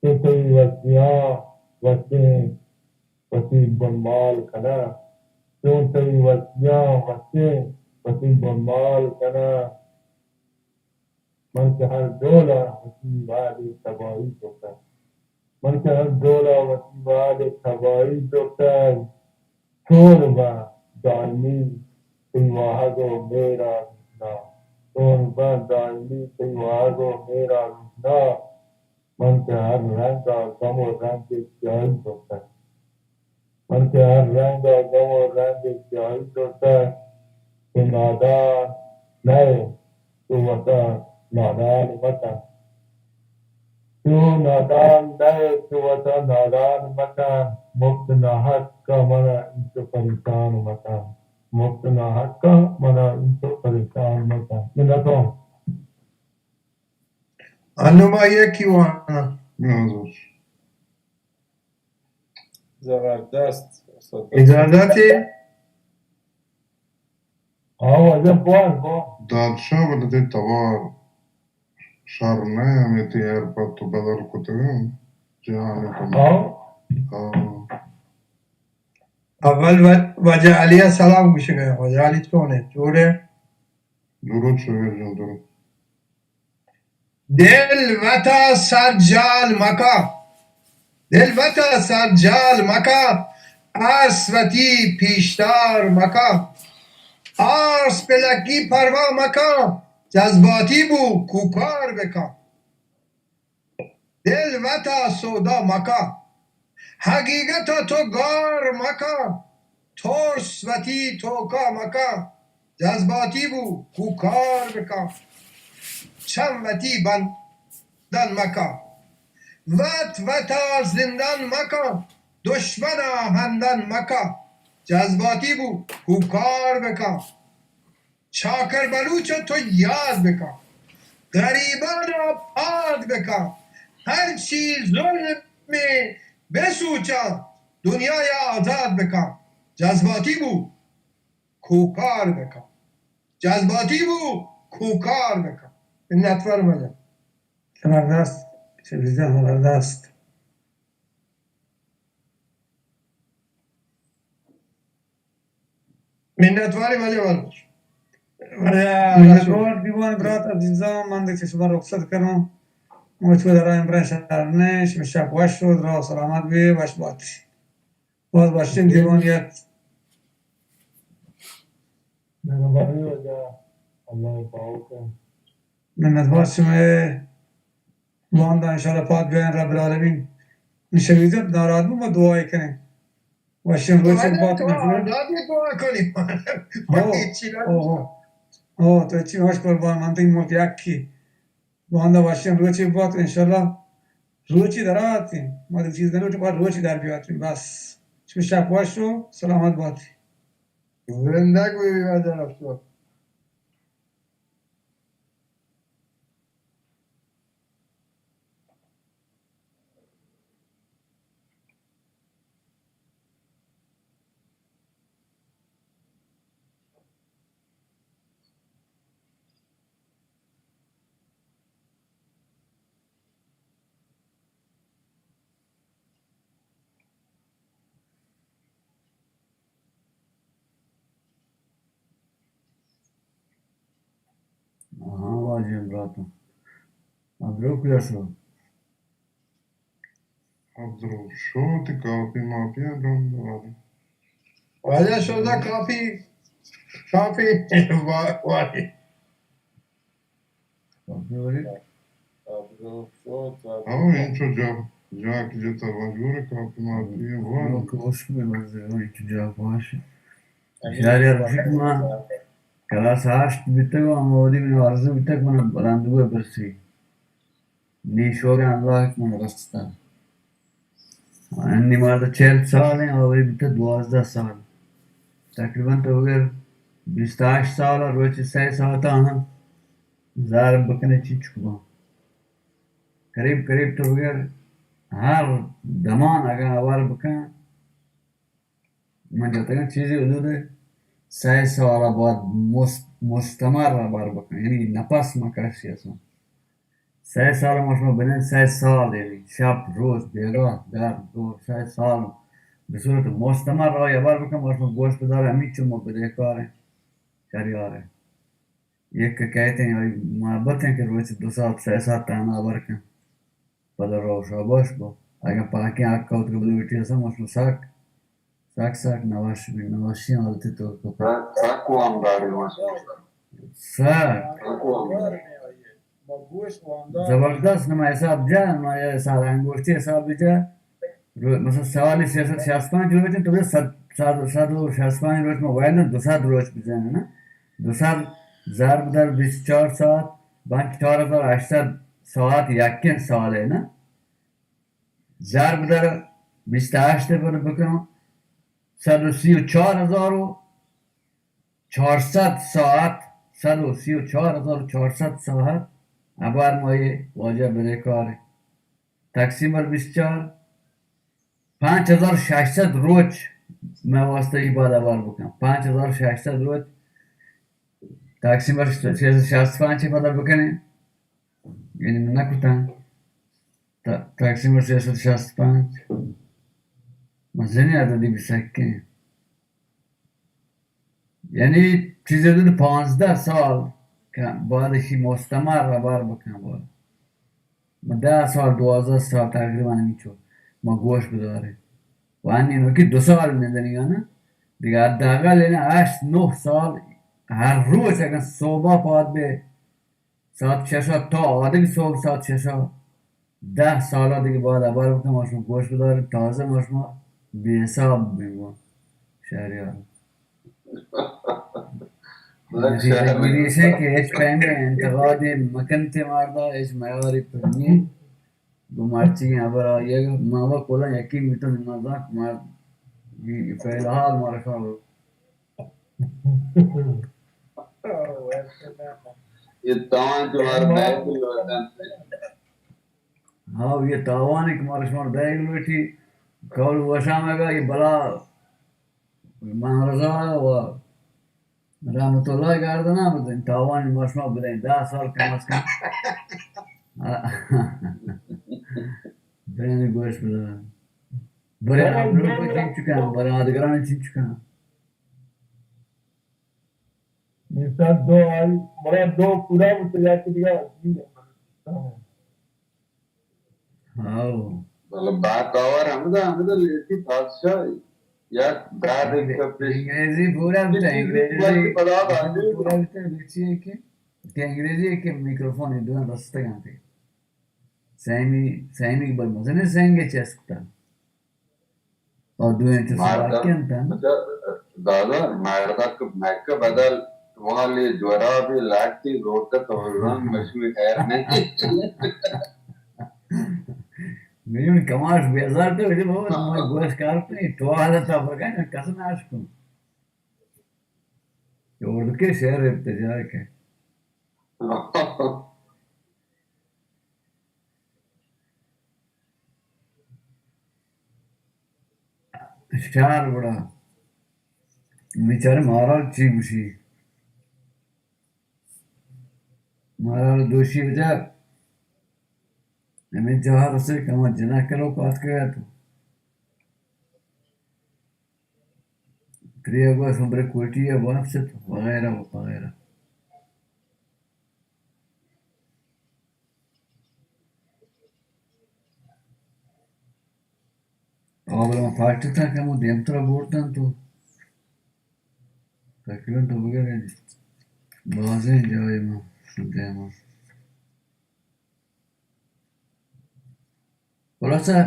کہ تئی وشیاں وشیں وتی بنمال کناں۔ چون تئی وشیاں وشیں وتی بنمال کناں۔ من کہ ہر ڈول ءَ وتی وہد ءِ تباہی زرتگ۔ من کہ ہر ڈول ءَ وتی وہد ءِ تباہی زرتگ۔ چون باں دائمی تئی واہگ ءُ مہر ءَ روژنا۔ چون باں دائمی تئی واہگ ءُ مہر ءَ روژنا۔ من کہ ہر رنگ ءَ غم ءُ رنج ءِ سیاہی زرتگ۔ من کہ ہر رنگ ءَ غم ءُ رنج ءِ سیاہی زرتگ۔ تو نادان نہ ئے، تو وتا نادان مکن۔ تو نادان نہ ئے، تو وتا نادان مکن۔ مفت ناحق ءَ من ءَ انچو پریشان مکن۔ مفت ناحق ءَ من ءَ انچو پریشان مکن۔ منتوار۔ انو ما یکی وانا۔ زبردست۔ اجازت ہے؟ ہاں، واجہ بوان، بوان۔ دادشاہ بلے تئی توار شر نہ، ہمے تئی ایئرپڈ تو بدل کتگ۔ جہان کم۔ ہاں۔ ہاں۔ اول و-، واجہ علی ءَ سلام گوشگ ءَ۔ واجہ علی چون ئے؟ جوڑ ئے؟ درود شمئے جان، درود۔ دل وتا سرجال مکا، دل وتا سرجال مکا، ارس وتی پیشدار مکا، ارس پہ لکی پروا مکا، جذباتی بو کوکار بکا۔ دل وتا سودا مکا، حقیقت ءَ تو گار مکا، ترس وتی توکا مکا، جذباتی بو کوکار بکا۔ چم وتی بندن مکا، وت وتا زندان مکا، دشمن ءَ ہندن مکا، جذباتی بو کوکار بکا۔ چاکر بلوچ ءَ تو یاد بکن، غریبان ءَ پاد بکن، ہرچی ظلمے بسوچان، دنیا ءَ آزاد بکن، جذباتی بو کوکار بکن، جذباتی بو کوکار بکن۔ منتوار واجہ۔ زبردست، چہ بیزہ زبردست۔ منتواریں واجہ بلوچ۔ واجہ منتوار دیوان برات عزیزاں، من دگہ چہ شما رخصت کناں۔ مچ ودارا امران شہر نے، شما شپ وش و درا سلامت بے، وش باتی۔ باز وشیں دیوان یت۔ مہربانی واجہ، اللہ پاک۔ منتوار شمئے۔ باندا انشاءاللہ پاد بیائیں رب العالمین۔ شہیدت ناراض بو، ما دعائے کنیں۔ وشیں روچے بات تو نہ کنیں۔ آزادی دعا کنی۔ ہو، ہو، ہو۔ ہو، تو چی وش قربان، من تئی ملک یکی۔ باندا وشیں روچے بات انشاءاللہ۔ روچی دراتیں۔ ما دگہ چیز نہ لوٹیں، بس روچی در بیاتیں۔ بس۔ شما شپ وش و سلامت باتیں۔ زندگ بی واجہ افسوس۔ ہاں واجہ براتاں۔ ادرو کجا شو؟ ادرو شو تی کافی مافی ءَ ڈن واجہ۔ واجہ شو دا کافی، کافی وا-، واجہ۔ ہاں، انچو جا، جا کہ جتا مجبور کافی ماتی ہے، بوان۔ لوگ وش میں مزے ہو، انچو جا باش۔ شہر رفیق ما کلاس ہشت بیتگ و ہمودی من آرزو بیتگ من بلندگوہ برسی۔ نی شور اللہ من رستا۔ انی مرد چہل سال ہیں، آوری بیتا دوازدہ سال۔ تقریباً تو اگر بیست ہشت سال اور روچ سہ ساعت آہاں، ضرب بکنے چی چکو۔ قریب قریب تو بگر ہر دمان اگاں ہبر بکن، من جتگاں چیزی حدود سئے سال ءَ بعد مست-، مستمر ہبر بکن، یعنی نپس مکشی اصلاً. سئے سال ما شما بنند، سئے سال، یعنی شپ، روچ، بیگاہ، گرم، دور، سئے سال بہ صورت مستمر آئی ہبر بکن، ما شما گوش بداریں، ہمینچو ما بدہکار ایں، شریار ایں. یک کہتے ہیں، آئی محبت ایں کہ روچ دو ساعت، سئے ساعت تہنا ہبر کن. پدا رو شاباش بو. اگاں پاکیں حق ءَ وت بلوٹی اصلاً ما شما سک، سک، سک نوش بی، نوشیں حالتے تو تو. سک، سک وامداریں ما شما. سک. سک وامداریں. زبردست، نما حساب جا، نما یہ سال انگوشتی حساب بجا. رو-، مثلاً سال سیصد شصت پنچ روچ انت، تو صد، صد، صد و شصت پنچ روچ ما ویل انت، دو صد روچ بجن نا. دو صد ضرب در بیست و چار ساعت، بان چار ہزار ہشت صد ساعت یکیں سال ہے نا. ضرب در بیست و ہشت پر بکنو، صد و سی و چار ہزار و چار صد ساعت، صد و سی و چار ہزار و چار صد ساعت، ابر ما یہ واجہ بدہکار ایں. تقسیم بر بیست و چار، پنچ ہزار شش صد روچ مئے واسطہ ای باید ہبر بکن. پنچ ہزار شش صد روچ تقسیم بر سیصد شصت پنچ پدا بکنیں. یعنی من نکتاں. ت-، تقسیم بر سیصد شصت پنچ. مزنیں عددی بہ سکیں. یعنی چیزے حدود پانزدہ سال کہ بعد اشی مستمر ہبر بکن باید. ما دہ سال، دوازدہ سال تقریباً ہمینچو ما گوش بداریں. و انی نوکی دو سال نندنگا نا. دگہ حداقل یعنی ہشت، نہ سال ہر روچ اگاں صبح پاد بے ساعت شش ءَ تا آدگہ صبح ساعت شش ءَ، دہ سال ءَ دگہ بعد ہبر بکن، ما شما گوش بداریں، تازہ ما شما بے حساب بیں گوں شہریار. نتیجہ گیری ایش انت کہ ہچ پیمیں انتقادے مکنتے مردا، ہچ معیارے پر نی. گوں مرچی ہبر آئی ءَ ما و کلاں یقین بیتن، ما زانت مرد فی الحال مارا شما اے تاوان کہ مارا بیگ لوٹنت. ہاں، یہ تاوان کہ مارا شما بیگ لوٹی، کول وشامگا یہ بلا مہرزا و رحمت اللہ گردنا بدیں، تاوان ما شما بدیں، دہ سال کم از کم. بین گوش بدن. برے آدگران چنچکاں، برے آدگران چنچکاں. نشان دو آئی، مرا دو پورا بوت، یا کہ دیگه. ہاؤ. بلے بات آوار ہمدا، ہمدا لیٹی بادشاہ یا داد ایک پیش. انگریزی پورا بوت، انگریزی پورا بوت، لچی کہ، کہ انگریزی کہ میکروفون دو رستگاں تھے. سیمی، سیمی بر مزنیں سنگے چست کتا. اور دوئیں چو سلاکیں تن. اچھا، دادا، مردک مکہ بدل والی جورابی لاٹی روٹت و زن مشمی خیر نہیں. میون کماش بیزار تو، بابا، ما گوش کار کنی، تو حالتا بگن، کس ناش کن. اردو کے شعر ارتجاع کے. شہر گڑا بیچارے مارا چی گوشی؟ مارا دوشی بچار ہمیں جاہ رسے کہ ہما جنک کرو پات کیا تو. تریا گوش ہم برے کوٹی ءَ واپس ات وغیرہ و وغیرہ. آبر ما پاٹتا کہ ہمو دیمترا بورتن تو تقریباً تو بگر بازیں جاہے ما دیما. خلاصہ،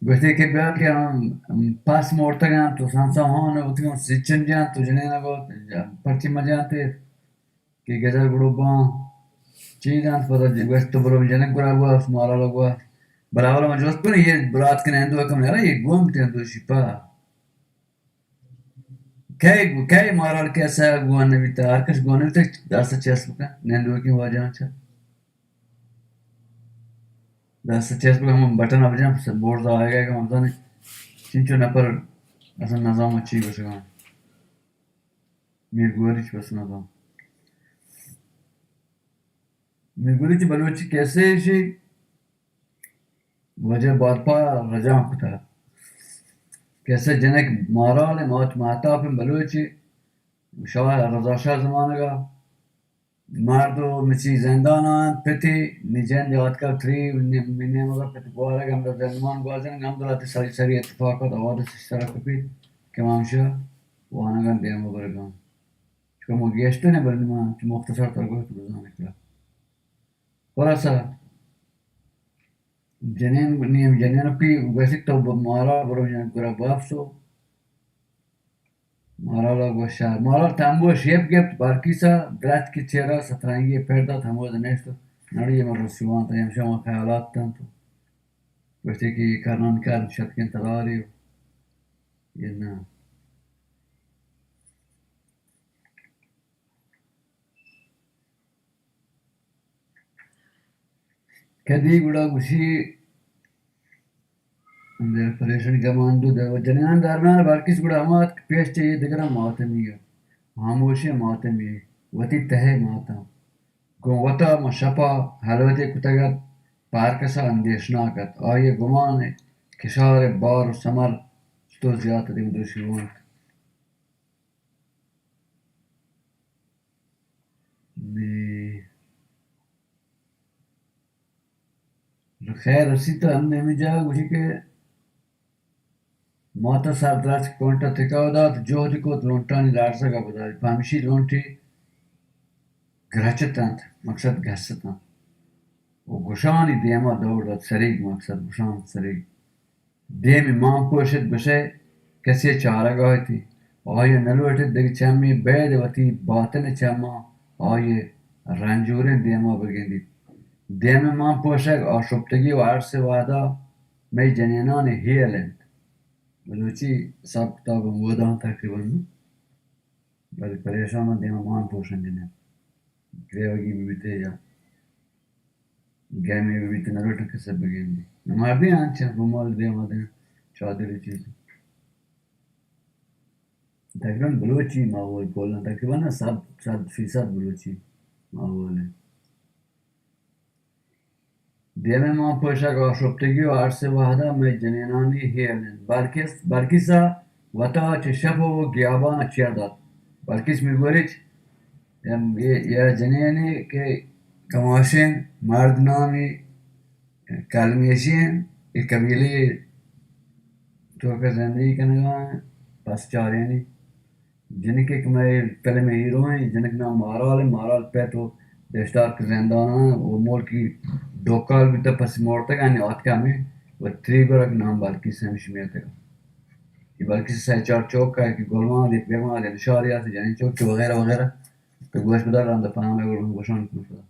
گوشتی کہ بیا کہ ہم پس مورتگاں تو سانسا ہون ہوتی ہوں سچن جان تو جنین کو پرچی مجانتے کہ گجر گڑو باں چیز انت، پدا گوشت تو برو جنک گڑا گوشت، مالا گوشت. بلے اولا من جست کنی، یہ برات کن ہندو کم نرا، یہ گون بیت ہندو شی پا۔ کئے گو-، کئے مارال کیسا گون نبیتا، ہر کس گون نبیتا، دست چست بکن، نندو کی واجہ چا۔ دست چست بکن، ہم بٹن اب جان، بورد آئے گا کہ ہم زانے، چنچو نفر اصلا نظام چی گوشگا۔ میر گوریچ بس نظام۔ میر گوریچ بلوچی کیسے شی؟ واجہ بادپا رجان کتا۔ کسے جنک مارال مات ماہتاپ بلوچی شاہ رضا شاہ زمانگا مرد و مچی زندان آن پتی نی جند یاتکا تری نی-، نی نیمگا پت گوارگ ہمدا زندمان گوازن ہمدا تی سری سری اتفاقات حوادث سرا کپی کہ امام شاہ وانگان دیما برگان۔ چکا ما گیشتر نہ بلے ما چو مختصر تر گوشت بزانے کلا۔ خلاصہ، جنین، نیم جنین پی گوشت تو ب-، مارا برو جن گرا بافسو۔ مارا لا گوشا۔ مارا تنبو شیپ گپت، بارکیسا درات کی چیرا سترنگی پر دات، ہمود نشت۔ نڑی مرو سیوان تا ہمشہ ما خیالات تن تو۔ گوشتے کہ یہ کرنان کار شتکن تداری ہو۔ یہ نہ۔ کدی گڑا گوشی، اندر پریشان گمان دو در جنان درمیان بلکیس گڑا ہما اتک پیش چہ یہ دگراں ماتمی ء ہاموشیں ماتمی ء وتی تہ ء ماتاں گوں وتا ماں شپا ہلوتے کتگ ات، پہ ہرکسا اندیشناک ات۔ آئی ء گمان ء کشار ء بار و سمر چتو زیات ات، اے مدوشی وانت۔ نی خیر رسیت ہم نیمی جاہ گوشی کہ مات ء سر درچک کونٹ ء تکاو دات، جہد کت لونٹانی لارزگ ء بداری، پہ ہمشی لونٹی گرچت انت، مقصد گست انت و گشانی دیما دور دات، سریگ مقصد گشان سریگ۔ دیمی مان پوشت گوشئے کسے چارگا اتی، آئی ء نلوٹت دگہ چمی بید وتی باطن چماں آئی ء رنجوریں دیما بگندیت۔ دیمی مان پوشگ آشپتگی و ارس وہدا مئے جنینانی ہیل انت۔ بلوچی حساب کتاب ہم وہداں تقریباً بلے پریشان دیما مان پوشن جنین گریوگی بیتے یا گیمے بہ بیت، نہ لوٹن کسے بگندی۔ نہ مردین انچیں رومال دیما دیں، چادر چیز۔ تقریباً بلوچی ماحول کلاں، تقریباً صد، صد فیصد بلوچی ماحول ہے۔ دیمے ما پوشاک آشوبتگی و عرص وحدہ مئے جنینانی ہیل انت۔ بلکس، بلکسا وتا چہ شپ و گیابان چیر دات۔ بلکس می گوریچ، ام، اے، یا جنینے کہ کماشیں مرد نامی کلمیشی انت، اے قبیلے توکا زندگی کنگا انت، پس چارینی۔ جنکے کہ مئے فلم ہیرو انت، جنک نام مارال انت، مارال پت و دشتارک زندان انت و ملکی ڈوکال بیتہ، پس مرتگ انت، آتکہ ہمے و تری گورک نام بلکیس ہمیش میتگ۔ اے بلکیس سہ چار چوک ہے کہ گلوان دے، بیگوان دے، نشاری آتے، جنین چوک وغیرہ وغیرہ۔ تو گوش بدار رند پہم ہے گلوان گوشان کن خدا۔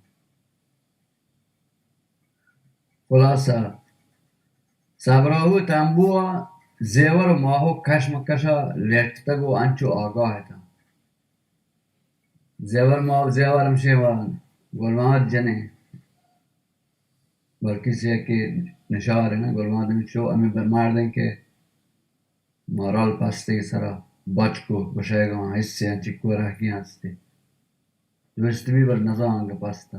خلاصہ، سبراہو تمبو ء زیور و ماہو کشمکش ء لٹتگ و انچو آگاہ اتاں۔ زیور ماہو، زیور ہمشے و گل محمد جنیں، بلکیس یکے نشار انت، گل محمد ہمشو ہمیں مردیں کہ مارال پستے سرا بچکو گوشئیگاں حصے انچی کورہگی ہستے۔ دوست بی بل نزانگ پستا۔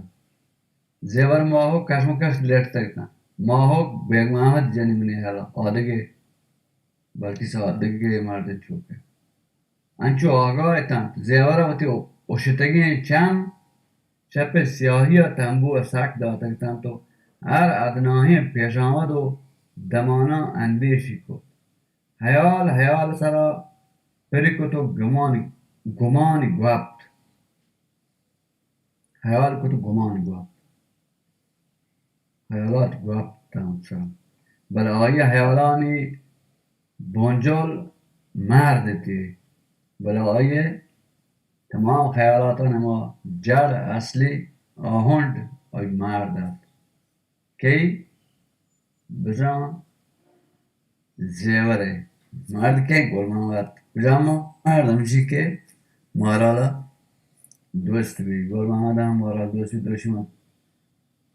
زیور ماہو کشمکش لٹتگ تاں۔ ماہو بیگ محمد جنی منی حالا آدگے، بلکیس آدگے مردیں چوکے۔ انچو آگاہ اتنت، زیور وتی اوشتگیں چم شپ سیاہی ء تمبو ء سک داتگ اتنت و ہر ادناہیں پیشامد و دماناں اندیشی کت۔ ہیال ہیال سرا پر کت و گمانی، گمانی گوپت۔ ہیال کت و گمانی گوپت۔ ہیالات گوپت تاں سرا۔ بلے آئی ء ہیالانی بنجل مرد اتی۔ بلے آئی ء تمام خیالاتانی ہما جڑ اصلی آہنڈ آئی مرد ات۔ کئی؟ بزاں زیور ءِ مرد کہ گل محمد ات، کجام مرد؟ ہمشی کہ مارال ءَ دوست بی۔ گل محمد ہم مارال دوست بی، دوشی من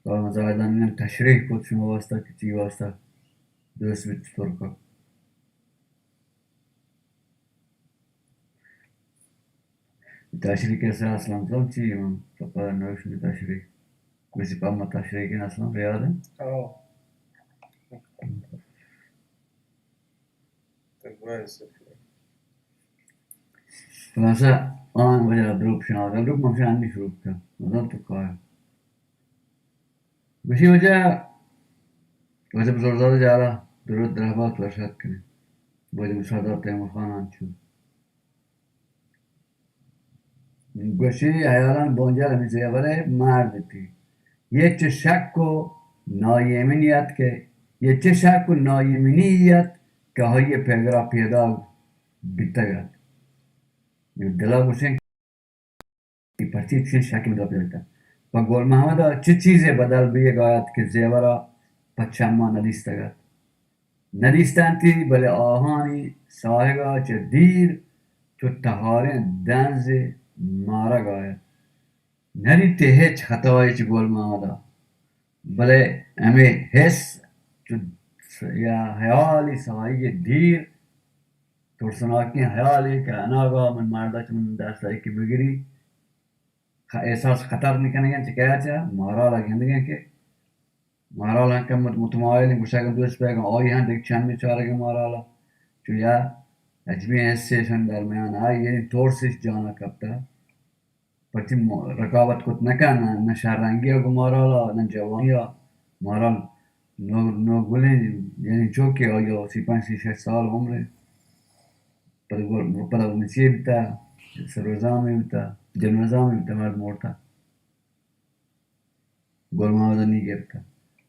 گل محمد زاہدان نے تشریح کت شما واسطہ کہ چی واسطہ دوست بیت ترک ءَ۔ تشریح کسے اصلاً تو چی من تو پدا نوشت تشریح۔ کسی پا ما تشریح کن اصلاً یاد ہے؟ او۔ خلاصہ آن وجہ دروپ شناس، دروپ من شان نہیں شروع کن۔ مزن تو کار۔ گوشی وجہ، وجہ بزرگزادہ جالا درود درہبات ورشاد کنی۔ وجہ سردار تیمور خان آنچو۔ گوشی ہیالان بونجل ہمیں زیور ءِ مرد تی۔ یہ چہ شک و نایمنی ات کہ، یہ چہ شک و نایمنی ات کہ آئی پیگرا پیدا بیتگ ات۔ دلا گوشیں کہ پرچی چین شک مدرا پیدا بیتگ۔ پہ گل محمد ءَ چہ چیزے بدل بیگ ءَ ات کہ زیور ءَ پہ چماں نہ دیستگ ات۔ نہ دیستنتی، بلے آہانی ساہگ ءَ چہ دیر چو تہاریں دنزے مارگ ءَ ات۔ نہ دیتی ہچ خطائے چہ گل محمد ءَ، بلے ہمے حس چو یا ہیالی ساہگ ءِ دیر ترسناکیں ہیالے کہ اناگاہ من مرد ءَ چہ من دست ءَ یکے بگری، خ-، احساس خطر نکنگ ءَ چہ کیا چہ مارال ءَ گندگ ءَ کہ مارال ہم کم مت-، متمائل انت، گوشگ انت دوست بیگ ءَ، آئی ہم دگہ چمی چارگ ءَ مارال ءَ۔ چو یا عجبیں حسے شن درمیان ءَ، یعنی ترس اش جان ءَ کپتہ۔ پرچی م-، رقابت کت نہ کن، نہ، نہ شررنگی ءَ گوں مارال ءَ، نہ جوانی ءَ۔ مارال نو-، نوگلیں، یعنی چوکے آئی ءَ سی پنچ سی شش سال عمر انت۔ پدا گل-، پدا گوں چی بیتہ، سروزامے بیتہ، جنوزامے بیتہ، مرد مرتہ۔ گل محمد ءَ نی گپتہ۔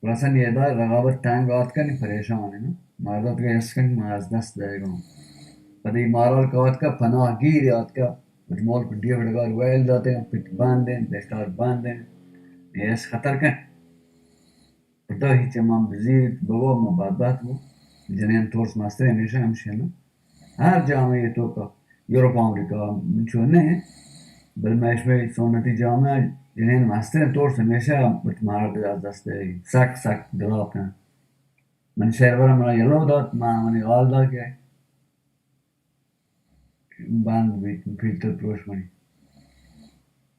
خلاصہ نی ادا رقابت تنگ آتکہ، نی پریشان انت۔ مرد اتکہ حس کنت ما از دست دئیگ ءَ اوں۔ پدا اے مارال کہ آتکہ، پناہ گیر آتکہ، وتی ملک ڈیوڑ ءَ ویل داتگ، پت بند انت، دشتار بند انت۔ نی حس خطر کنت۔ پدا ہچ من بزیر بگو، من بدبخت بو۔ جنین ترس مستریں ہمیشہ ہمشی انت۔ ہر جامعہ ءِ توکا، یورپ، امریکہ، چو نہ، بل مئے شمئے سنتی جامعہ جنین مستریں ترس ہمیشہ وت مرد ءَ از دست دئیگ، سک سک دلاپ انت۔ من شہر برا منا یلو دات، ما منی حال دات کہ بند بیت، فلٹر پروش منی۔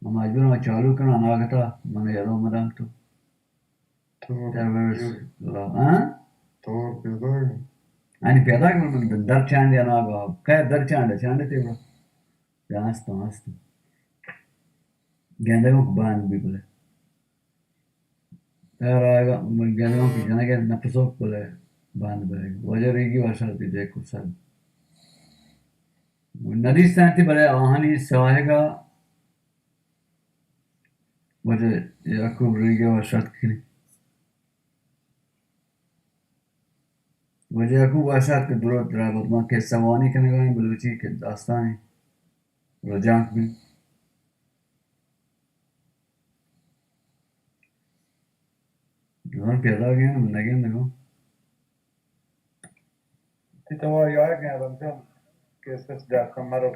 من مجبور آں چالو کناں، اناگتا من یلو مدنت تو۔ تو ترورسٹ پیداگ۔ ہاں؟ تو پیداگ۔ آنی پیداگ من، من در چانڈ یا ناگا۔ خیر در چانڈ، چانڈ تے برو۔ یا ہستم، ہستم۔ گندگوں کو بند بی بلے۔ تیار آئے گا، من گندگوں کی جنگے نپسوک بلے بند بلے۔ واجہ ریگی واشات کی دیکھو سر۔ ندیستانتی بلے آہانی ساہگا واجہ یعقوب ریگی وش اتک کنی۔ واجہ یعقوب وش اتک، درود درابت۔ ما قصہ وانی کنگا ایں، بلوچی کہ داستانی رجانک بی۔ دزان پیدا گئے، من نگندگوں۔ تئی توار یایگ ءَ رمضان کیسس جاکا مرو۔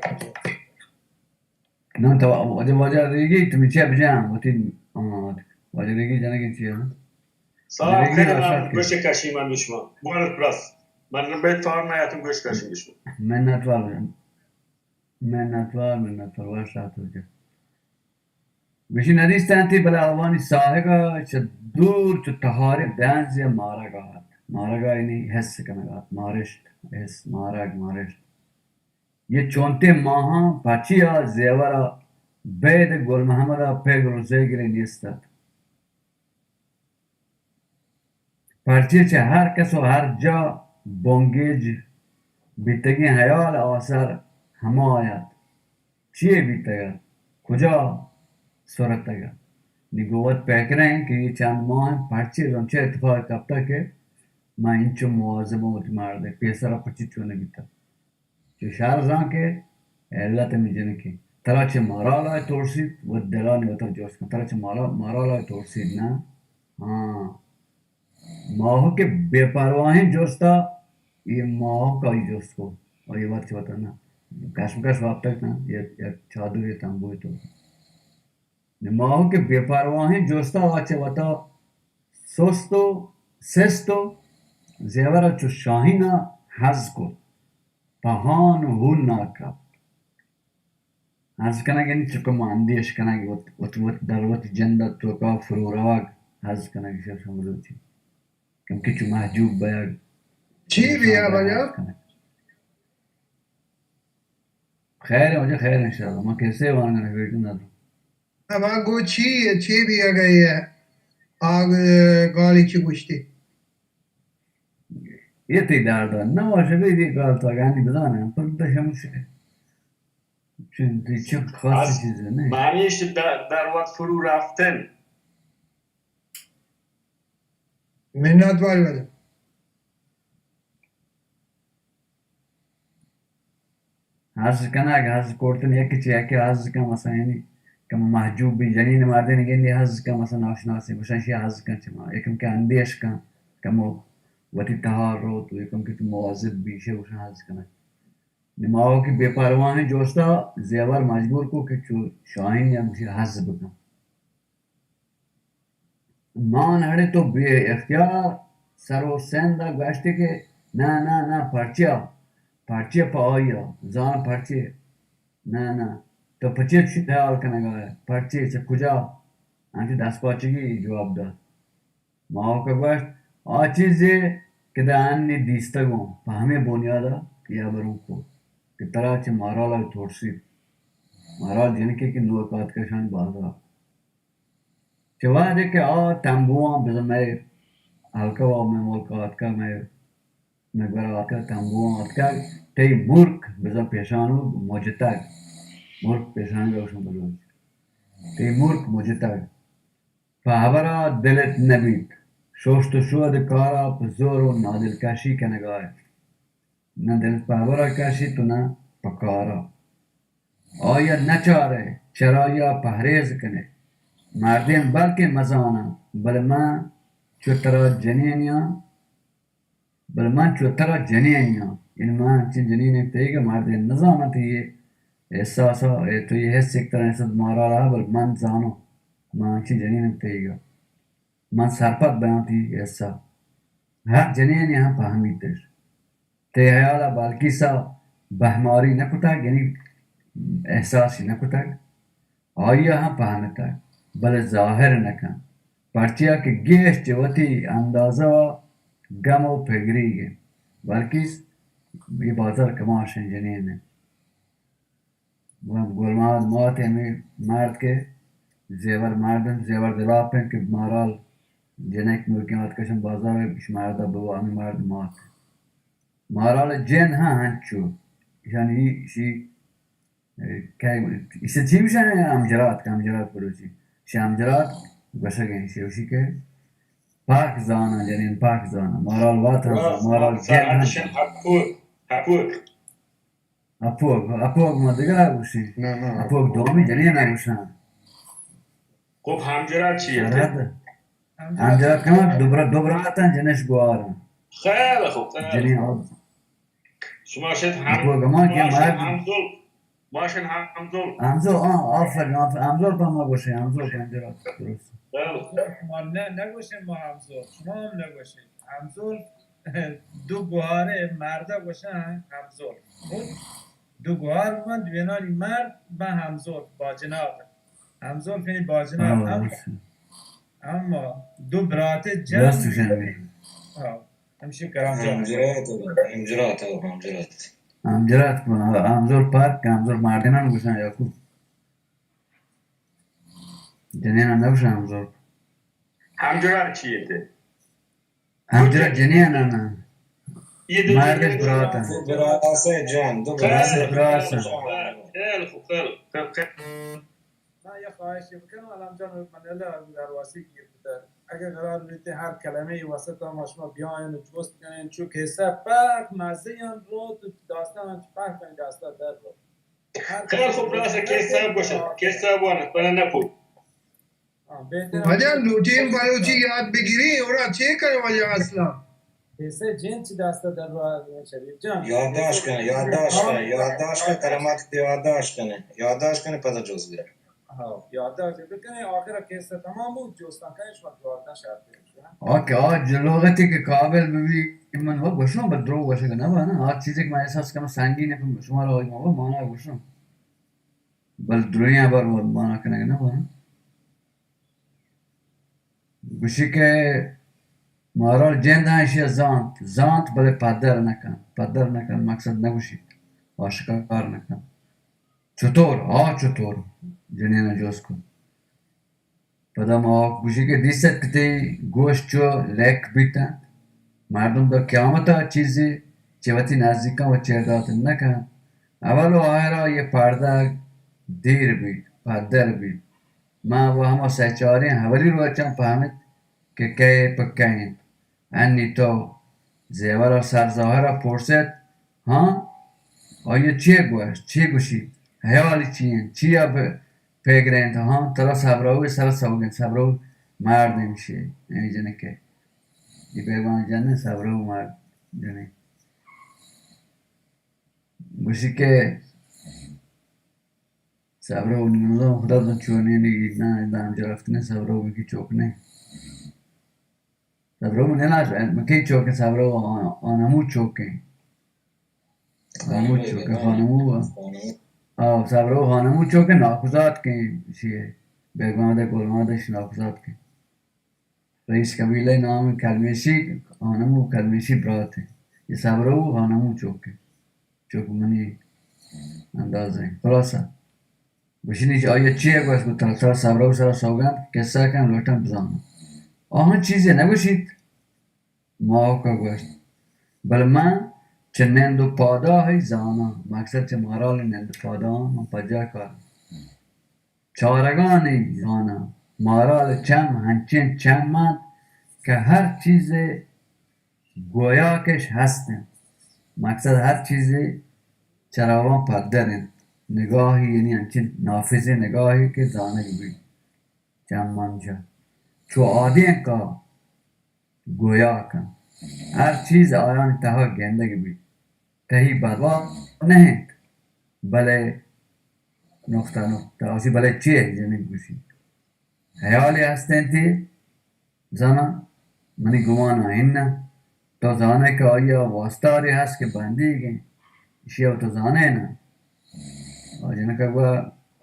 نہ تو واجہ، واجہ ریگی تو چیا بجان وتی، آ، واجہ ریگی جنگی چیا؟ سلام، واجہ ریگی خیر، وش اتک۔ گوش کشی من شما۔ بوان پرس۔ من بے توار نہ اتم گوش کشی شما۔ منتوار بجان۔ منتوار، منتوار، وش اتک۔ گوشی ندیستانتی بلے آوانی ساہگا چہ دور چو تہاریں دنزے مارگا ات۔ مارگا یعنی حس کنگا ات۔ مارشت، حس، مارگ، مارشت۔ یہ چونتے ماہاں پچیا زیورا بید گل محمدا پگ روزے گرے نیست ات۔ پرچے چہ ہر کس و ہر جا بنگیج بیتگیں ہیال آسر ہما ات۔ چیے بیتگ ات؟ کجا سرتگ ات؟ نی گوں وت پکریں کہ اے چند ماہ انت پرچے زاناں چہ اتفاق کپتگ کہ من انچو مواظب اوں وتی مرد ء، پیسرا پرچے چو نہ بیتگ؟ چو شر زان کہ علت ہمے جنکیں۔ ترا چہ مارالا ترسیت، وت دلا نی وتا جست کن۔ ترا چہ مارا-، مارالا ترسیت نہ؟ ہاں۔ ماہک ءِ بے پرواہیں جستا، اے ماہک آئی جست کو، آئی وت چہ وتا نہ کشمکش وپتگ نہ، یک، یک چادرے تمبوئے تو۔ نی ماہک ءِ بے پرواہیں جستا آ چہ وتا سست و سست و زیور ءَ چو شاہین ءَ ہز کت، پہ ہان و ہون ناکا۔ ہز کنگ یعنی چکہ ما اندیش کنگ، وت، وت، وت در وتی جند ءِ توکا فرو روگ، ہز کنگ شش مروچی۔ کم کہ چو محجوب بیگ۔ چی بیا بجا؟ خیر ہے، مجھے خیر ہے انشاءاللہ۔ ما کیسے وانگا نہ بیٹھوں نہ تو۔ ہما گو چی، چی بیا گئی ہے؟ آگ، گالی چی گوشتی؟ یہ تی دار دار۔ نہ، وہ شبی دی گال تو گانی بزانے، پر دشم سے۔ چون تی چک خاص چیز نہیں۔ معنیش در، در وقت فرو رفتن۔ منت وار بجا۔ ہز کنگ، ہز کرتن، یکے چہ یکے ہز کن، مثلاً یعنی کم محجوب بی، جنین مردین گندی ہز کن، مثلاً ناشناسیں، گوشن شی ہز کن چہ ما، یکم کہ اندیش کن، کمو وتی تہار رو تو، یکم کہ تو مواظب بی، شی گوشن ہز کنگ۔ نی ماہک ءِ بے پرواہیں جستا زیور مجبور کو کہ چو شاہین ہمشی ہز بکن۔ مان اڑے تو بے اختیار سر و سند ءَ گوشتے کہ نہ، نہ، نہ، پرچیا، پرچیا پہ آئی ءَ، زان پرچے؟ نہ، نہ، تو پچے چی خیال کنگا ئے؟ پرچے چہ کجا؟ انچو دست پاچگی جواب دات۔ ماہک ءَ گوشت، آ چیزے کہ داں انی دیستگوں، پہ ہمے بنیاد ءَ یا بروں کو کہ ترا چہ مارال ءَ ترسیت۔ مارال جنکے کہ نوک آتکشان بازار۔ چہ وہدے کہ آ تمبواں بزاں مئے ہلکا و مئے ملک آتکا، مئے، مئے گورا آتکا، تمبواں آتکا، تئی مرک بزاں پیشانوگ مجتگ۔ مرک پیشانگ گوشن بلوچ۔ تئی مرک مجتگ۔ پہ ہبرا دلت نہ بیت۔ شوشت و شود کارا پہ زور و نادلکشی کنگا ئے۔ نہ دلت پہ ہبرا کشیت و نہ پہ کارا۔ آئیا نہ چارئے، چرائیا پہریز کنئے۔ مردین بلکیں مزاناں، بلے من چو ترا جنینیاں، بلے من چو ترا جنینیاں۔ یعنی من انچیں جنینیں تئیگا، مردین نزاناں تئی اے احساسا، اے تو اے حس یک ترا انسد مارا رہا، بلے من زاناں، من انچیں جنینیں تئیگا۔ من سرپد بیاں تئی حسا۔ ہر جنینے ہم پہمیتش۔ تئی حیالا بلکیسا بہماری نہ کتگ، یعنی احساسی نہ کتگ۔ آئیا ہم پہمتگ، بلے ظاہر نہ کن۔ پرچیا کہ گیش چہ وتی اندازہ ءَ گم و پگریگ انت۔ بلکیس، اے بازار کماشیں جنین انت۔ گل محمد مات ہمے مرد کہ زیور مرد انت، زیور دلاپ انت کہ مارال جنک نوکیں آتکشن بازار، اش مرد ببا، ہمے مرد مات۔ مارال جن ہاں ہنچو، یعنی شی، کہ اسے چی گوشن، ہمجرات، کہ ہمجرات بلوچی۔ شی ہمجرات گوشگ انت، شی گوشی کہ پاک زاناں، جنین پاک زاناں۔ مارال وات ہم، مارال جن ہم۔ ہپوک، ہپوک۔ اپوگ، اپوگ ما دگرا گوشیں۔ نہ، نہ، اپوگ اپوگ۔ دومی جنین ءَ گوشاں۔ خب ہمجرات چی انت؟ سرحد۔ ہمجرات کمک دو برا-، دو براتاں، جنش گوار۔ خیلی خوب، خیلی جنین خوب۔ شما شد ہم-، اپوگ ہما کہ ما شد مرد۔ ہمزول، ما شد ہمزول۔ ہمزول، آ، آفرین، آفرین۔ ہمزول پہ ما گوشیں، ہمزول پہ ہمجرات۔ درست۔ خیلی خوب۔ ما نہ، نہ گوشیں ما ہمزول، شما ہم نہ گوشیں۔ ہمزول دو گوہارے مرد ءَ گوشن ہمزول۔ خب، دو گوہار بنت، دوینانی مرد بن ہمزول، باجناب۔ ہمزول فنی باجناب۔ ہاں، ہم، درست۔ اما دو براتے جن۔ درست گوشن۔ ہاں، ہمشی کرام جان۔ ہمجرات، ہمجرات، ہمجرات۔ ہمجرات، ہمزول پاک، ہمزول مردینان گوشن یاکو۔ جنینان نہ گوشن ہمزول۔ ہمجرات چی انت؟ ہمجرات جنین انت۔ یہ دو مردش جنین برات انت۔ دو براس جان، دو براس۔ مردش براس انت۔ خیلی خوب، خیلی خوب، خیلی خوب۔ من یه خواهشی بکنم، الان جان، من ال درواسی گیر بوده. اگه قرار بیته هر کلمه ای وسط هم شما بیاین و جست کنین، چون که سه پاک مزه یان رو تو داستان هم چه پاک کنین داستان در رو. خیلی خوب، راست کسہ گوشت، کسہ بوان، بنا نپو۔ ہاں، بہتر۔ واجہ لوٹیں بلوچی یاد بگیری، اور چے کرے واجہ اصلا؟ پیسے جن چی دستا در رہا ہے شریف جان۔ یادداشت کن، یادداشت کن، یادداشت کن، کلمات یادداشت کن، یادداشت کن، پدا جز گرا۔ ہاں، یادداشت بکنے، آخر قصہ تمام ہو، جوستان کنے، شما دوازدہ شرط ہے۔ آ کہ آ لغتی کہ قابل بہ بی، من وہ گوشوں، بل درو گوشگ نہ بنا۔ آ چیزے کہ من احساس کنوں سنگین ہے، پہ شما را آئی ما وہ مانا گوشوں۔ بل درویں ہبر وت مانا کنگ نہ بنت۔ گوشی کہ مارا جند ہم ایشی ء زانت، زانت بلے پدر نہ کنت، پدر نہ کنت، مقصد نہ گوشیت، آشکار نہ کنت۔ چطور؟ آ چطور؟ جنین ء جست کت۔ پدا ما گوشی کہ دیست کہ تئی گوش چو لیک بیت انت۔ مردم داں قیامت ء چیزے چہ وتی نزیکاں و چیر دات نہ کنت۔ اول و آہر ء یہ پردگ دیر بیت، پدر بیت۔ من و ہما سہچاریں اولی روچاں پہمت کہ کئے پہ کئے انت۔ انی تو زیور ء سر ظاہر ء پرسیت، ہاں؟ آئی ء چے گوشت؟ چے گوشیت؟ ہیالی چی انت؟ چیا ب-، پیگرینت؟ ہاں، ترا سبرو ء سر ء سوگند، سبرو مرد انت شے، اے جنکے۔ اے بیگواہ جن سبرو مرد جنیں۔ گوشی کہ سبرو نزان خدا تو چونیں نگی، نہ دام جرفت نے سبرو کی چوک نے۔ سبرو من نہ، مکی چوک ہے، سبرو آن-، آنمو چوک ہے۔ آنمو چوک ہے، خانمو۔ آ، سبرو خانمو چوک ہے، ناکوزات کے شی ہے۔ بیگمادہ گلمادہ شی ناکوزات کے۔ رئیس قبیلہ نام کلمیشی، خانمو کلمیشی برات ہے۔ یہ سبرو خانمو چوک ہے۔ چوک منی انداز ہے۔ خلاصہ۔ گوشنی چہ آئی ء چی ء گوشت؟ گوشت، ترا، ترا سبرو سرا سوگند، قصہ کن، لوٹاں بزاناں۔ آہاں چیزے نہ گوشیت۔ ماہک ء گوشت، بلے من چہ نند و پاداہی زاناں، مقصد چہ مارال نند و پاداہاں من پجاہ کاراں۔ چارگانی زاناں، مارال چم ہنچیں چم انت کہ ہر چیزے گویاکش ہست انت۔ مقصد ہر چیزے چراواں پدر انت۔ نگاہی یعنی انچیں نافذیں نگاہے کہ زانگ بیت۔ چمانجا چو آدینکا گویاک انت۔ ہر چیز آیانی تہا گندگ بیت۔ تہی بدواہ نہ انت، بلے نقطہ نقطہ آسی، بلے چے جنگ گوشی؟ ہیالے ہست انت، زاناں، منی گمان ء اناں۔ تو زانئے کہ آئی ء واستارے ہست کہ بندیگ انت، ایشی ء تو زانئے نا؟ آ جنک ء گوا،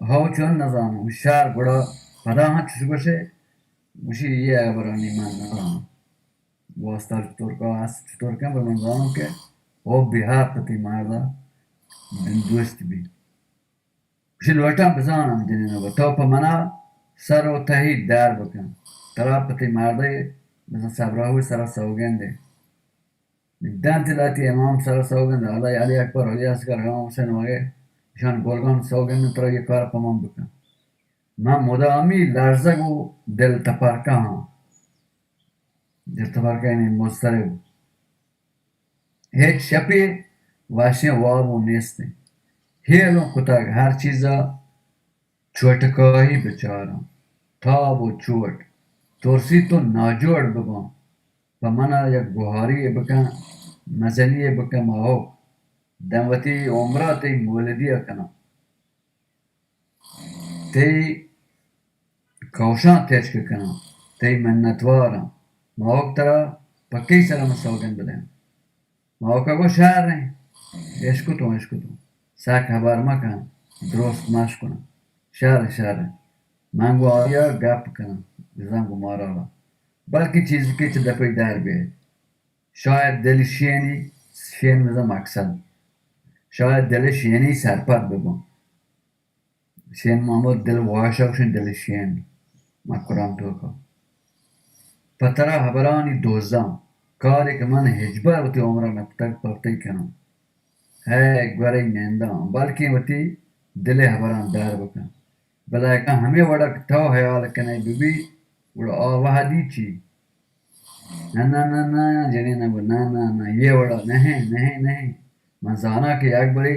ہو چون نہ زاناں، ہوشیار، گڑا پدا ہاں چش گوشے؟ گوشی، یہ ہبرانی من نہ زاناں۔ واستار چطور کا ہست، چطور کن، بل من زاناں کہ ہو بہار پتی مرد ء دل دوست بی۔ گوشی، لوٹاں بزاناں جنین ء گو، تو پہ منا سر و تہی در بکن۔ ترا پہ تئی مردے مثلاً سبرہو سرا سوگندے۔ دنت لاتی امام سرا سوگند، علی، علی اکبر، علی اصغر، امام حسین وغیرہ، ایشان گلگان سوگند، ترا یہ کار پہ من بکن۔ من مدامی لرزگ و دل تپرکہ ہاں۔ دل تپرکہ یعنی مضطرب۔ ہچ شپے وشیں واب و نیست انت۔ ہیل و کتگ ہر چیزا چوٹکاہی بچاراں۔ تاب و چوٹ ترسی تو ناجوڑ بباں۔ پہ منا یک گوہاری بکن، مزنی بکن ماہوک۔ دم وتی عمرا تئی مولدی کناں۔ تئی کئوشاں تچک کناں، تئی منتواراں۔ ماہوک ترا پہ کئی سرا من سوگند بدیاں؟ ماہوکا گو شر ایں، اشکتوں، اشکتوں۔ سک ہبر مکن، درست مشکناں۔ شر، شر۔ من گو آیا گپ کناں، بزاں گو مارالا۔ بلکیں چیزکے چہ دپی در بیئیت۔ شاید دل شیئنی، شیئن بزاں مقصد۔ شاید دل شیئنی سرپد بباں۔ شین محمد دل واش ء گوشن دل شین مکران توکا۔ پہ ترا ہبرانی دوزاں، کارے کہ من ہچبر وتی عمر ء نکتگ پہ تئی کناں۔ ہے گورئی ننداں، بلکیں وتی دل ء ہبراں در بکن۔ بلے اگاں ہمے وڑ ء تو ہیال کنئے بہ بیت، گڑا آ وہدی چی؟ نہ، نہ، نہ، نہ، جنین ء گو، نہ، نہ، نہ، یہ وڑا نہ، نہ، نہ۔ من زاناں کہ یک برے